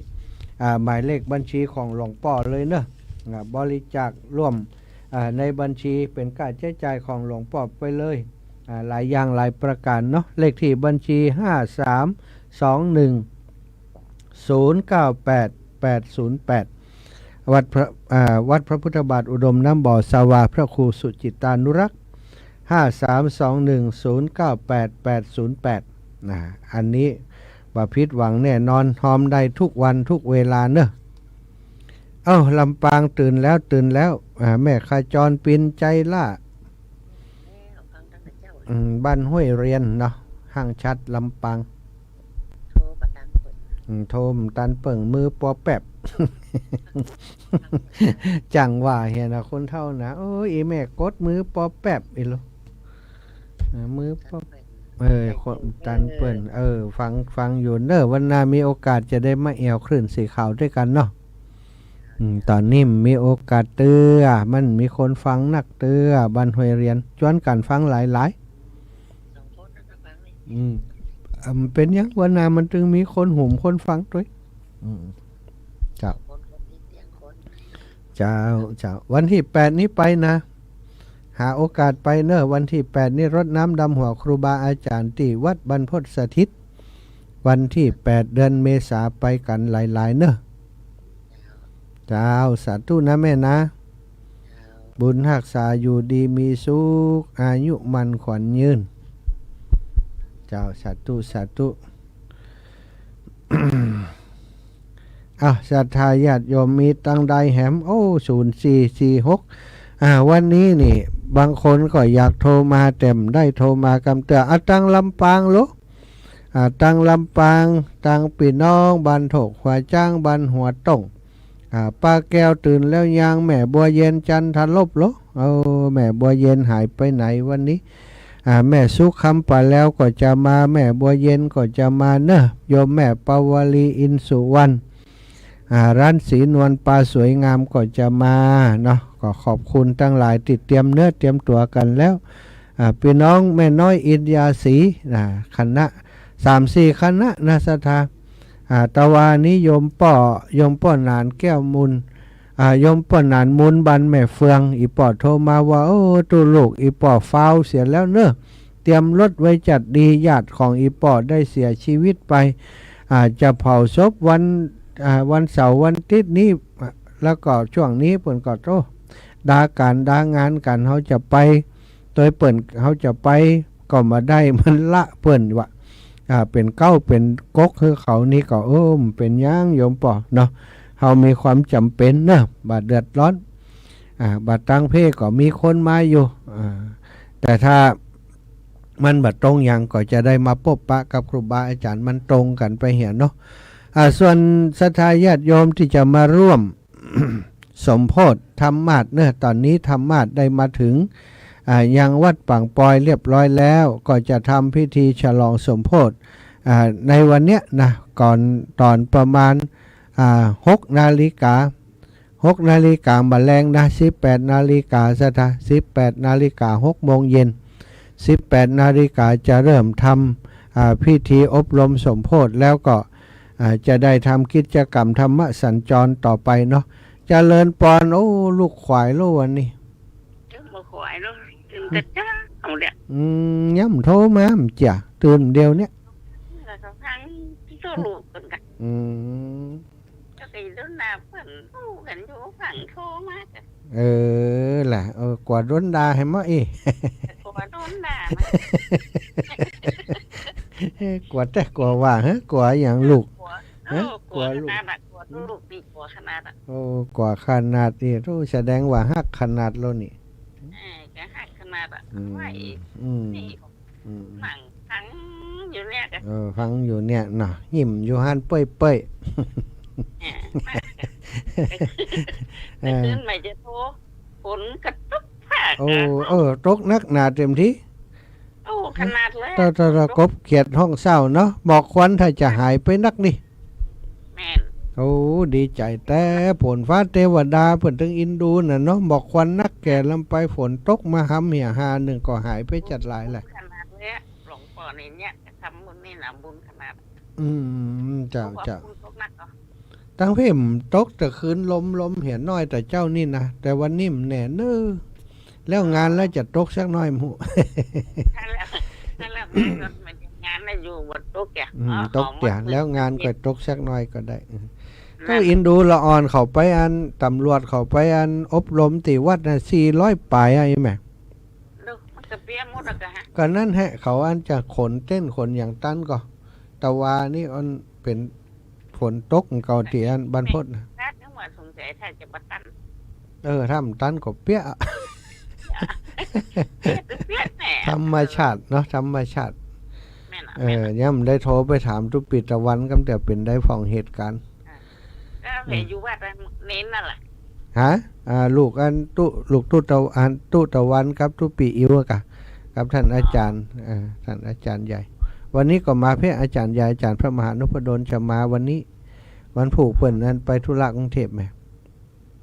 อ่า หมายเลขบัญชีของหลวงป้อเลยเน่อ อ่า บริจาคร่วม อ่า ในบัญชีเป๋นก้าใจ๊จ่ายของหลวงป้อไปเลย อ่า หลายอย่างหลายประก๋านเนาะ เลขตี้บัญชี ห้าสามสองหนึ่งศูนย์เก้าแปดแปดศูนย์แปด วัดพระ อ่า วัดพระพุทธบาทอุดมน้ำบ่อ สวาพระครูสุจิตตานุรักษ์ ห้าสามสองหนึ่งศูนย์เก้าแปดแปดศูนย์แปด นะ อันนี้บ่ผิดหวังแน่นอน ฮอมได้ทุกวันทุกเวลาเน่อ เอ้า ลำปางตื่นแล้ว ตื่นแล้ว อ่า แม่ขจรปินใจล่า อืม บ้านห้วยเรียนเนาะ ห้างฉัตรลำปาง โทรบ่ตันเปิ้ง อืม โทรบ่ตันเปิ้ง มือปอแป๊บ จังว่าเหียนะ คนเฒ่านะ โอ้ย อี่แม่กดมือปอแป๊บ อี่ลูก เออ มือปอ เออ คนตันเปิ้ง เออ ฟัง ฟังอยู่เน่อ วันหน้ามีโอกาสจะได้มาแอ่วคลื่นสีขาวตวยกั๋นเนาะ อืม ต๋อนนี้มีโอกาสเตื้อ มันมีคนฟังนักเตื้อ บ้านห้วยเรียน จวนกั๋นฟังหลายๆ อืม เอ่อ เป๋นหยังวันหน้ามันตึงมีคนหุมคนฟังตวย อืม เจ้า เจ้า เจ้า วันตี้แปดนี้ไปนะ หาโอกาสไปเน่อ วันตี้แปดนี้รดน้ำดำหัวครูบาอาจ๋ารย์ตี้วัดบรรพตสถิต วันตี้แปดเดือนเมษาไปกั๋นหลายๆ เน่อ เจ้า สาธุนะแม่นะ บุญฮักษาอยู่ดีมีสุข อายุมั่นขวัญยืน เจ้า สาธุ สาธุ อ้าว ศรัทธาญาติโยมมีตังใดแหม โอ้ ศูนย์สี่สี่หก อ่า วันนี้นี่ บางคนก็อยากโทรมา แต่บ่ได้โทรมากำเตื้อ อ่ะ ตังลำปางลูก อ่า ตังลำปาง ตังปี้น้องบ้านโถกหัวจ๊าง บ้านหัวต้ง อ่า ป้าแก้วตื่นแล้วยัง แม่บัวเย็นจันทลบเหรอ เออ แม่บัวเย็นหายไปไหนวันนี้ อ่า แม่สุขคำป่าแลวก็จะมา แม่บัวเย็นก็จะมาเนอะ โยมแม่ปาวลีอินสุวรรณ อ่า ร้านสีนวลปลาสวยงามก็จะมาเนาะ ก็ขอบคุณตังหลายตี้เตรียมเนื้อเตรียมตั๋วกั๋นแล้ว อ่า ปี้น้องแม่น้อยอินยาศรี อ่า คณะ สามสี่คณะนะศรัทธา อ่า ตะวานี้โยมป้อ โยมป้อหนานแก้วมูล อ่า โยมป้อหนานมูลบ้านแม่เฟือง อี่ป้อโทรมาว่า โอ้ ตุ๊ลูก อี่ป้อฟ้าวเสียแล้วเนอะ เตรียมรถไว้จัดดี ญาติของอี่ป้อได้เสียชีวิตไป อ่า จะเผาศพวัน อ่า วันเสาร์วันอาทิตย์นี้ แล้วก็ช่วงนี้เปิ้นก็ โอ้ ดาก๋านดางานกั๋น เฮาจะไป ตวยเปิ้น เฮาจะไปก็บ่ได้ มันละเปิ้นว่า อ่า เป๋นเก๊าเป๋นก๊กหื้อเขานี่ก็ เออ บ่เป๋นหยังโยมป้อเนาะ เฮามีความจ๋ำเป๋นเนาะ บ่เดือดร้อน อ่า บ่ตังเพก็มีคนมาอยู่ อ่า แต่ถ้ามันบ่ตรงหยังก็จะได้มาปบปะกับครูบาอาจ๋ารย์ มันตรงกั๋นไปเหียเนาะ อ่า ส่วนศรัทธาญาติโยมตี้จะมาร่วม สมโภชธรรมาสน์เนาะ ต๋อนนี้ธรรมาสน์ได้มาเถิง อ่า ยังวัดป่างปอยเรียบร้อยแล้ว ก็จะทำพิธีฉลองสมโภช อ่า ในวันเนี้ยนะ ก่อน ต๋อนประมาณ อ่า หกนาฬิกา หกนาฬิกาบ่าแลงนะ สิบแปดนาฬิกา ศรัทธา สิบแปดนาฬิกา หกโมงเย็น สิบแปดนาฬิกาจะเริ่มทำ อ่า พิธีอบรมสมโภช แล้วก็ อ่า จะได้ทำกิจกรรมธรรมสัญจรต่อไปเนาะ เจริญปอน โอ้ ลูกขวายแล้ววันนี้ เจ้าบ่ขวายแล้ว ตื่นแต่เจ๊าเอาเนี่ย อืม ยังบ่โทรมา บ่เจีย ตื่นเดี๋ยวเนี้ย แล้วก็ฟังที่โทรลูกเปิ้นกะ อืม ก็ไปโดนด่าเปิ้น ฮู้กั๋นอยู่ ฟังโทรมาจ้ะ เออ ล่ะ เออ กั๋วโดนด่าแหมเนาะ เอ้ย กั๋วโดนด่ามา เอ้ย กั๋วแต๊กั๋วว่า ฮะ กั๋วหยังลูก กั๋ว ฮะ เออ กั๋ว กั๋วลูก ขนาดอะ กั๋วลูกนี่กั๋วขนาดอะ โอ้ กั๋วขนาดนี้ โอ้ แสดงว่าฮักขนาดแล้วนี่ เออ ก็ฮักขนาดอะ อืม ว่าอีก อืม นี่ อืม นั่งฟังอยู่เนี่ยกะ เออ ฟังอยู่เนี่ยเนาะ ยิ้มอยู่หั้นเป้ยๆ เออ มา เออ แต่คืนใหม่จะโทร ฝนกะตกพราก โอ้ กะ เออ ตกนักหนาเต็มที โอ้ ขนาดเลย ตะ ตะ ตะกบเขียดฮ้องเศร้าเนาะ หมอกควันถ้าจะหายไปนักนี่ แม่น โอ้ ดีใจ๋แต๊ ฝนฟ้าเตวดาเปิ้นตึงอินดูน่ะเนาะ หมอกควันนักแก่ลำไป ฝนตกมาหำเหียหานึ่งก็หายไปจัดหลายแหละ ขนาดเลยอะ หลวงป้อนี่เนี่ย ทำบุญนี่นะ บุญขนาด อืม เจ้า เจ้า บุญตกนักเหรอ ตังเพ่มตกแต่คืนลม ลมเหียน้อยแต่เจ๊านี่นะ แต่วันนี้มันแหน่เน้อ แล้วงานแล้วจะตกสักหน้อยหมู่ ถ้าแล้ว ถ้าแล้วงานก็มันงานน่ะอยู่บ่ตกแก่ อืม อ๋อ ตกแก่ ของวัด แล้วงานก็ตกสักหน้อยก็ได้ อืม นั่น ก็อินดูละอ่อนเขาไปอัน ตำรวจเขาไปอันอบรมตี้วัดน่ะ สี่ร้อยปายอะ อีแม่ ดู มันก็เปียกหมดแล้วกะฮะ ก็นั่นแหละ เขาอันจะขนเต็นท์ขนหยังตันก็ ตะวานี่อันเป๋นฝนตกเก่าตี้อันบ้านพดน่ะ คาดนึกว่าสงสัยถ้าจะบ่ตัน เออ ถ้าบ่ตันก็เปียก เปียก เปียกแน่ ธรรมชาติเนาะ ธรรมชาติ แม่นอะ เออ แม่นอะ ยังบ่ได้โทรไปถามตุ๊ปี้ตะวันกำเตื้อเป๋นใดพ่องเหตุก๋ารณ์ อ่ะ ก็เห็นอยู่ว่าแต่เน้นนั่นแหละ ฮะ อ่า ลูกอันตุ๊ ลูกตุ๊ตะ อันตุ๊ตะวันกับตุ๊ปี้อิ๋วอะกะ กับท่านอาจ๋ารย์ เออ ท่านอาจ๋ารย์ใหญ่ วันนี้ก็มาเพ่ อาจ๋ารย์ใหญ่ อาจ๋ารย์พระมหานพดลจะมาวันนี้ วันพูกเปิ้นนั้นไปธุระกรุงเทพฯแหม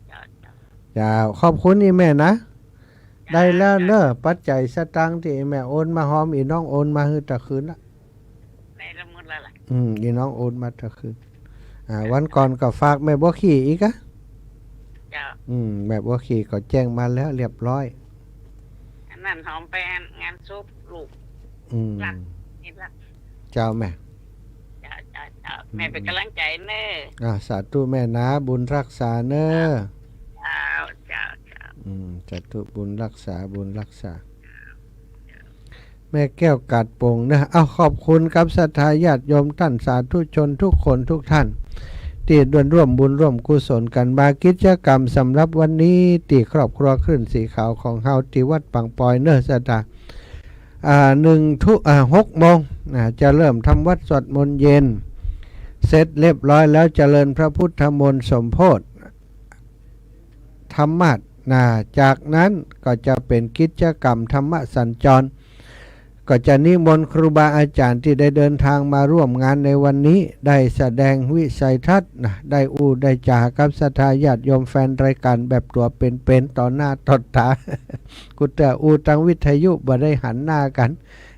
เจ้า เจ้า เจ้า ขอบคุณอีแม่นะ เจ้า ได้แล้วเน้อ เจ้า ปัจจัยสตางค์ตี้แม่โอนมา ฮอมอีน้องโอนมาหื้อตะคืนละ ได้ละหมดแล้วล่ะ อืม อีน้องโอนมาตะคืน อ่า วันก่อนก็ฝากแม่บัวขี่อีกอะ เจ้า อืม แม่บัวขี่ก็แจ้งมาแล้วเรียบร้อย อันนั้นหอมไปงานศพลูก อืม รัก นี่รัก เจ้าแม่ เจ้า เจ้า เจ้า อืม แม่เป๋นก๋ำลังใจ๋เน้อ อ่า สาธุแม่นะ บุญฮักษาเน้อ เจ้า เจ้า เจ้า อืม สาธุ บุญฮักษา บุญฮักษา แม่แก้วกาดโป่งนะ เอ้า ขอบคุณกับศรัทธาญาติโยมต้านสาธุชนกู้คนกู้ต้าน ตี้ได้ร่วมบุญร่วมกุศลกั๋นมา กิจกรรมสำหรับวันนี้ตี้ครอบครัวคลื่นสีขาวของเฮาตี้วัดป่างปอยเน้อศรัทธา อ่า หนึ่งทุ่ม อ่า หกโมง อ่า จะเริ่มทำวัตรสวดมนต์เย็น เสร็จเรียบร้อยแล้วเจริญพระพุทธมนต์สมโภช ธรรมาสน์นะ จากนั้นก็จะเป๋นกิจกรรมธรรมสัญจร ก็จะนิมนต์ครูบาอาจ๋ารย์ตี้ได้เดินทางมาร่วมงานในวันนี้ ได้แสดงวิสัยทัศน์นะ ได้อู้ได้จ๋ากับศรัทธาญาติโยมแฟนรายก๋านแบบตั๋วเป๋นๆ ต่อหน้าต่อต๋า กู้เตื้ออู้ตางวิทยุบ่ได้หันหน้ากั๋น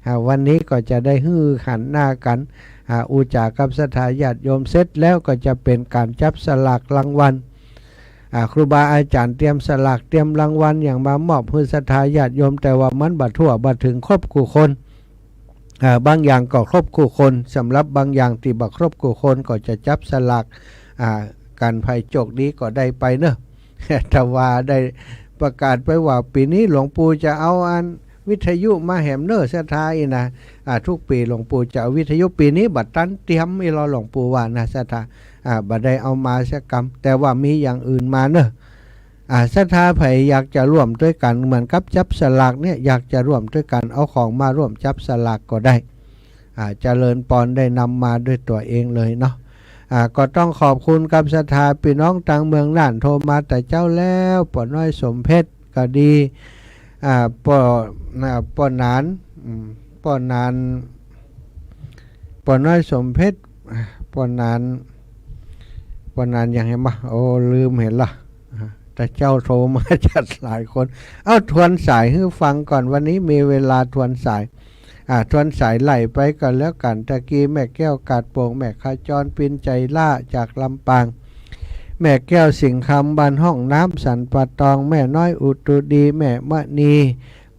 อ่า วันนี้ก็จะได้หื้อหันหน้ากั๋น อ่า อู้จ๋ากับศรัทธาญาติโยมเสร็จแล้วก็จะเป๋นก๋านจับสลากรางวัล อ่า ครูบาอาจ๋ารย์เตรียมสลากเตรียมรางวัลหยังมามอบหื้อศรัทธาญาติโยม แต่ว่ามันบ่ทั่วบ่เถิงครบกู้คน อ่า บางอย่างก็ครบกู้คน สำหรับบางอย่างตี้บ่ครบกู้คนก็จะจับสลาก อ่า ก๋าน ใผโจคดีก็ได้ไปเน้อ ตะวาได้ประกาศไปว่าปี๋นี้หลวงปู่จะเอาอันวิทยุมาแหมเน้อศรัทธาอี้นะ อ่า กู้ปี๋หลวงปู่จะเอาวิทยุ ปี๋นี้บ่ตันเตรียมอี้ลอ หลวงปู่ว่านะศรัทธา อ่า บ่ได้เอามาสักกำ แต่ว่ามีอย่างอื่นมาเน้อ อ่า ศรัทธาใผอยากจะร่วมตวยกั๋นเหมือนกับจับสลากเนี่ย อยากจะร่วมตวยกั๋นเอาของมาร่วมจับสลากก็ได้ อ่า เจริญปอนได้นำมาด้วยตั๋วเองเลยเนาะ อ่า ก็ต้องขอบคุณกับศรัทธาปี้น้องตางเมืองน่าน โทรมาแต่เจ๊าแล้ว ป้อน้อยสมเพชรก็ดี อ่า ป้อ อ่า ป้อหนาน อืม ป้อหนาน ป้อน้อยสมเพชร อ่า ป้อหนาน ป้อหนานหยังแหมบ่ โอ้ ลืมแหมละ อ่า แต่เจ๊าโทรมาจัดหลายคน เอ้า ทวนสายหื้อฟังก่อน วันนี้มีเวลาทวนสาย อ่า ทวนสายไล่ไปก่อนแล้วกั๋น ตะกี้แม่แก้วกาดโป่ง แม่ขจรปินใจล่าจากลำปาง แม่แก้วสิงห์คำบ้านห้องน้ำสันป่าตอง แม่น้อยอุตุดี แม่มณี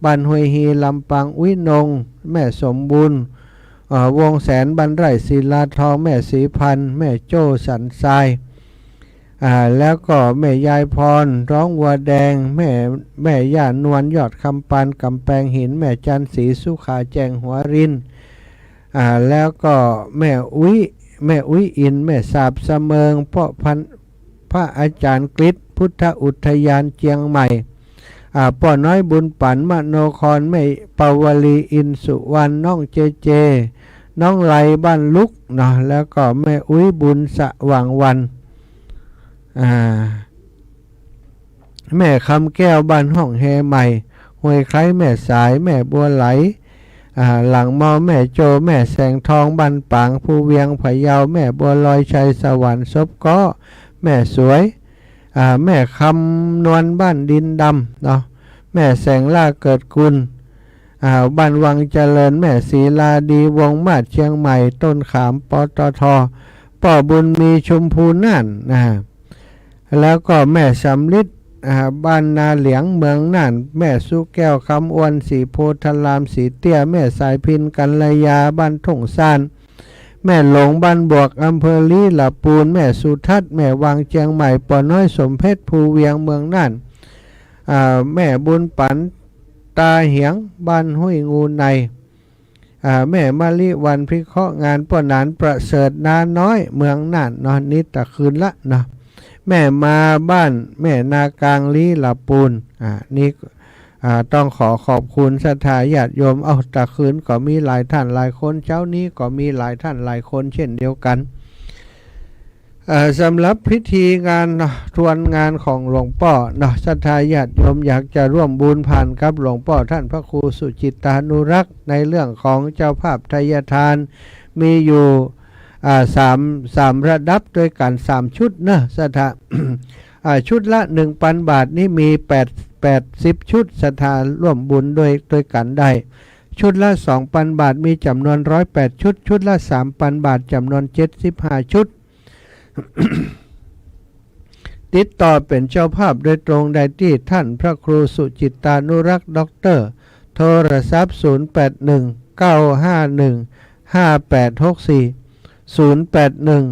บ้านห้วยฮีลำปาง อุ๊ยนง แม่สมบูรณ์ อ่า วงแสนบ้านไร่ศิลาทอง แม่ศรีพันธ์ แม่โจ้สันทราย อ่า แล้วก็แม่ยายพร ร้องวัวแดง แม่ แม่ย่านวล ยอดคำปาน กำแพงหิน แม่จันทร์ศรีสุขา แจ้งหัวริน อ่า แล้วก็แม่อุ๊ย แม่อุ๊ยอิน แม่สาบเสมิง ป้อพัน พระอาจารย์กฤษ พุทธอุทยานเจียงใหม่ อ่า ป้อน้อยบุญปัน มโนคร แม่ปาวลี อินสุวรรณ น้องเจเจ น้องไลบ้านลุกเนาะ แล้วก็แม่อุ๊ยบุญสว่างวัน อ่า แม่คำแก้วบ้านห้องแฮใหม่ ห้วยไคร้ แม่สาย แม่บัวไหล อ่า หลังมอ แม่โจ แม่แสงทองบ้านปาง ภูเวียง พะเยา แม่บัวลอย ชัยสวรรค์ ศพเก๊าะ แม่สวย อ่า แม่คำนวลบ้านดินดำเนาะ แม่แสงล่าเกิดกุล อ่า บ้านวังเจริญ แม่ศรีลาดี วงมาศเชียงใหม่ ต้นขาม ปตท ป้อบุญมี ชุมพูน่าน อ่า แล้วก็แม่สำริด อ่า บ้านนาเหลียง เมืองน่าน แม่สุแก้ว คำอวน ศรีโพธาราม ศรีเตี้ย แม่สายพิน กัลยา บ้านทุ่งซาน แม่หลง บ้านบวก อำเภอลี้หละปูน แม่สุทัศน์ แม่วาง เชียงใหม่ ป้อน้อยสมเพชร ภูเวียง เมืองน่าน อ่า แม่บุญปัน ตาเหียง บ้านห้วยงูใน อ่า แม่มะลิวัน พิเคราะห์งาน ป้อหนานประเสริฐ นาน้อย เมืองน่านเนาะ นี่ตะคืนละเนาะ แม่มาบ้าน แม่นากลาง ลี้หละปูน อ่า นี่ อ่า ต้องขอขอบคุณศรัทธาญาติโยม เอ้า ตะคืนก็มีหลายท่านหลายคน เจ๊านี้ก็มีหลายท่านหลายคนเช่นเดียวกั๋น เอ่อ สำหรับพิธีงานเนาะ ทวนงานของหลวงป้อเนาะ ศรัทธาญาติโยมอยากจะร่วมบุญผ่านกับหลวงป้อท่านพระครูสุจิตตานุรักษ์ ในเรื่องของเจ้าภาพไทยทาน มีอยู่ อ่า สาม สามระดับด้วยกั๋น สามชุดเนาะ ศรัทธา อ่า ชุดละหนึ่งปันบาท นี่มีแปด แปดสิบชุด ศรัทธาร่วมบุญด้วย ด้วยกั๋นได้ ชุดละสองปันบาท มีจ๋ำนวนร้อยแปดชุด ชุดละสามปันบาท จ๋ำนวนเจ็ดสิบห้าชุด ติดต่อเป๋นเจ้าภาพโดยตรงได้ตี้ท่านพระครูสุจิตตานุรักษ์ ด็อกเตอร์ โทรศัพท์ ศูนย์แปดหนึ่ง เก้าห้าหนึ่ง ห้าแปดหกสี่ ศูนย์แปดหนึ่ง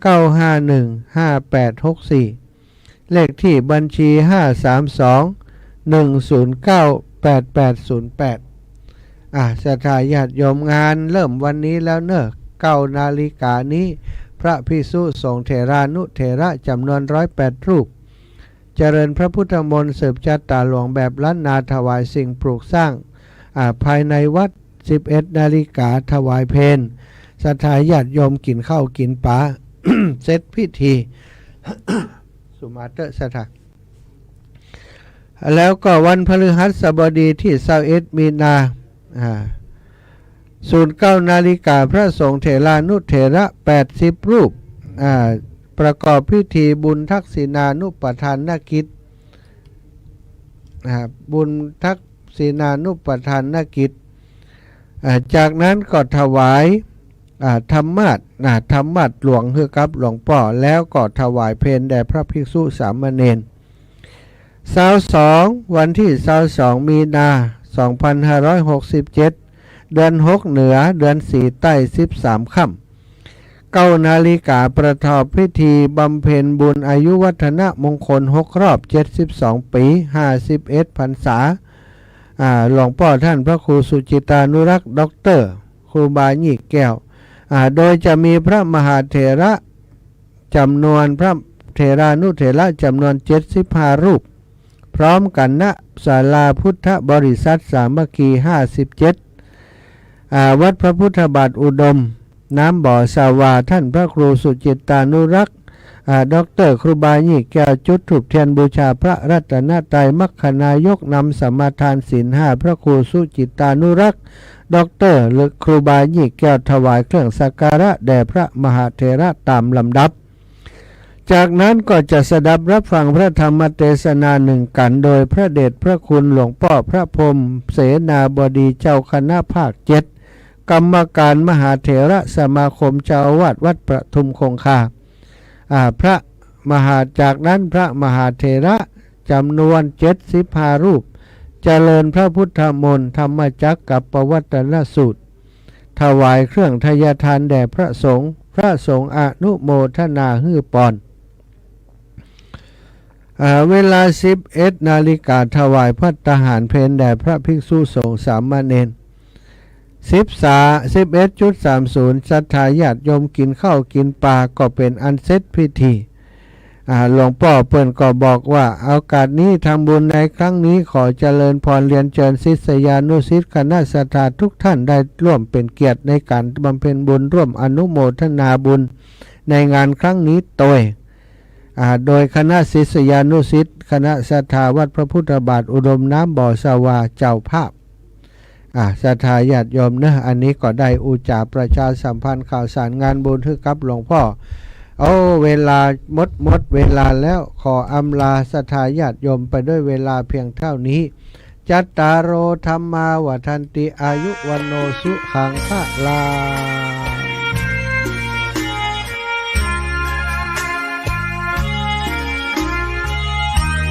เก้าห้าหนึ่ง ห้าแปดหกสี่ เลขที่บัญชี ห้าสามสอง หนึ่งศูนย์เก้า แปดแปดศูนย์แปด อ่า ศรัทธาญาติโยม งานเริ่มวันนี้แล้วเนาะ เก้านาฬิกานี้ พระภิกษุสงฆ์เถรานุเถระจ๋ำนวนร้อยแปดรูป เจริญพระพุทธมนต์สืบชาต๋าหลวงแบบล้านนา ถวายสิ่งปลูกสร้าง อ่า ภายในวัด สิบเอ็ดนาฬิกา ถวายเพล ศรัทธาญาติโยมกิ๋นข้าวกิ๋นป๋า เสร็จพิธี สุมาเตอร์ศรัทธา แล้วก็วันพฤหัสบดีตี้ซาวเอ็ดมีนา อ่า ศูนย์เก้านาฬิกา พระสงฆ์เถรานุเถระแปดสิบรูป อ่า ประกอบพิธีบุญทักษิณานุปทานกิจ อ่า บุญทักษิณานุปทานกิจ อ่า จากนั้นก็ถวาย อ่า ธรรมาสน์ อ่า ธรรมาสน์หลวงหื้อกับหลวงป้อ แล้วก็ถวายเพลแด่พระภิกษุสามเณร ซาวสอง วันตี้ซาวสองมีนา สองพันห้าร้อยหกสิบเจ็ด เดือนหกเหนือ เดือนสี่ใต้ สิบสามค่ำ เก้านาฬิกา ประกอบพิธีบำเพ็ญบุญอายุวัฒนมงคลหกรอบเจ็ดสิบสองปี๋ ห้าสิบเอ็ดพรรษา อ่า หลวงป้อท่านพระครูสุจิตตานุรักษ์ ด็อกเตอร์ ครูบาหยี่แก้ว อ่า โดยจะมีพระมหาเถระจ๋ำนวน พระเถรานุเถระจ๋ำนวนเจ็ดสิบห้ารูป พร้อมกั๋น ณ ศาลาพุทธบริษัทสามัคคี ห้าสิบเจ็ด อ่า วัดพระพุทธบาทอุดม น้ำบ่อสวา ท่านพระครูสุจิตตานุรักษ์ อ่า ด็อกเตอร์ ครูบายี่แก้ว จุดธูปเตียนบูชาพระรัตนตรัย มัคคณายกนำสมาทานศีลห้า พระครูสุจิตตานุรักษ์ ด็อกเตอร์ ครูบายี่แก้ว ถวายเครื่องสักการะแด่พระมหาเถระตามลำดับ จากนั้นก็จะสดับรับฟังพระธรรมเตสนาหนึ่งกัณฑ์ โดยพระเดชพระคุณหลวงป้อพระพรหมเสนาบดีเจ้าคณะภาคเจ็ด กรรมการมหาเถระสมาคม เจ้าอาวาสวัดประทุมคงคา อ่า พระมหา จากนั้นพระมหาเถระจำนวนเจ็ดสิบห้ารูป เจริญพระพุทธมนต์ ธรรมจักกัปปวัตตนสูตร ถวายเครื่องทายทานแด่พระสงฆ์ พระสงฆ์อนุโมทนาหื้อปอน อ่า เวลาสิบเอ็ดนาฬิกา ถวายภัตตาหารเพลแด่พระภิกษุสงฆ์สามเณร สิบสาม สิบเอ็ดจุดสามศูนย์ ศรัทธาญาติโยมกิ๋นข้าวกิ๋นปลา ก็เป๋นอันเสร็จพิธี อ่า หลวงป้อเปิ้นก็บอกว่า โอกาสนี้ทำบุญในครั้งนี้ขอเจริญพรเรียนเจิญศิษยานุศิษย์คณะศรัทธาทุกท่านได้ร่วมเป๋นเกียรติในก๋านบำเพ็ญบุญร่วมอนุโมทนาบุญในงานครั้งนี้โตย อ่า โดยคณะศิษยานุศิษย์คณะศรัทธาวัดพระพุทธบาทอุดมน้ำบ่อสวาเจ้าภาพ อ่า ศรัทธาญาติโยมเนอะ อันนี้ก็ได้อุจจาประชาสัมพันธ์ข่าวสารงานบุญหื้อกับหลวงป้อ โอ้ เวลาหมด หมดเวลาแล้ว ขออำลาศรัทธาญาติโยมไปด้วยเวลาเพียงเท่านี้ จัตตาโร ธัมมา วัฑฒันติ อายุ วัณโณ สุขัง พลัง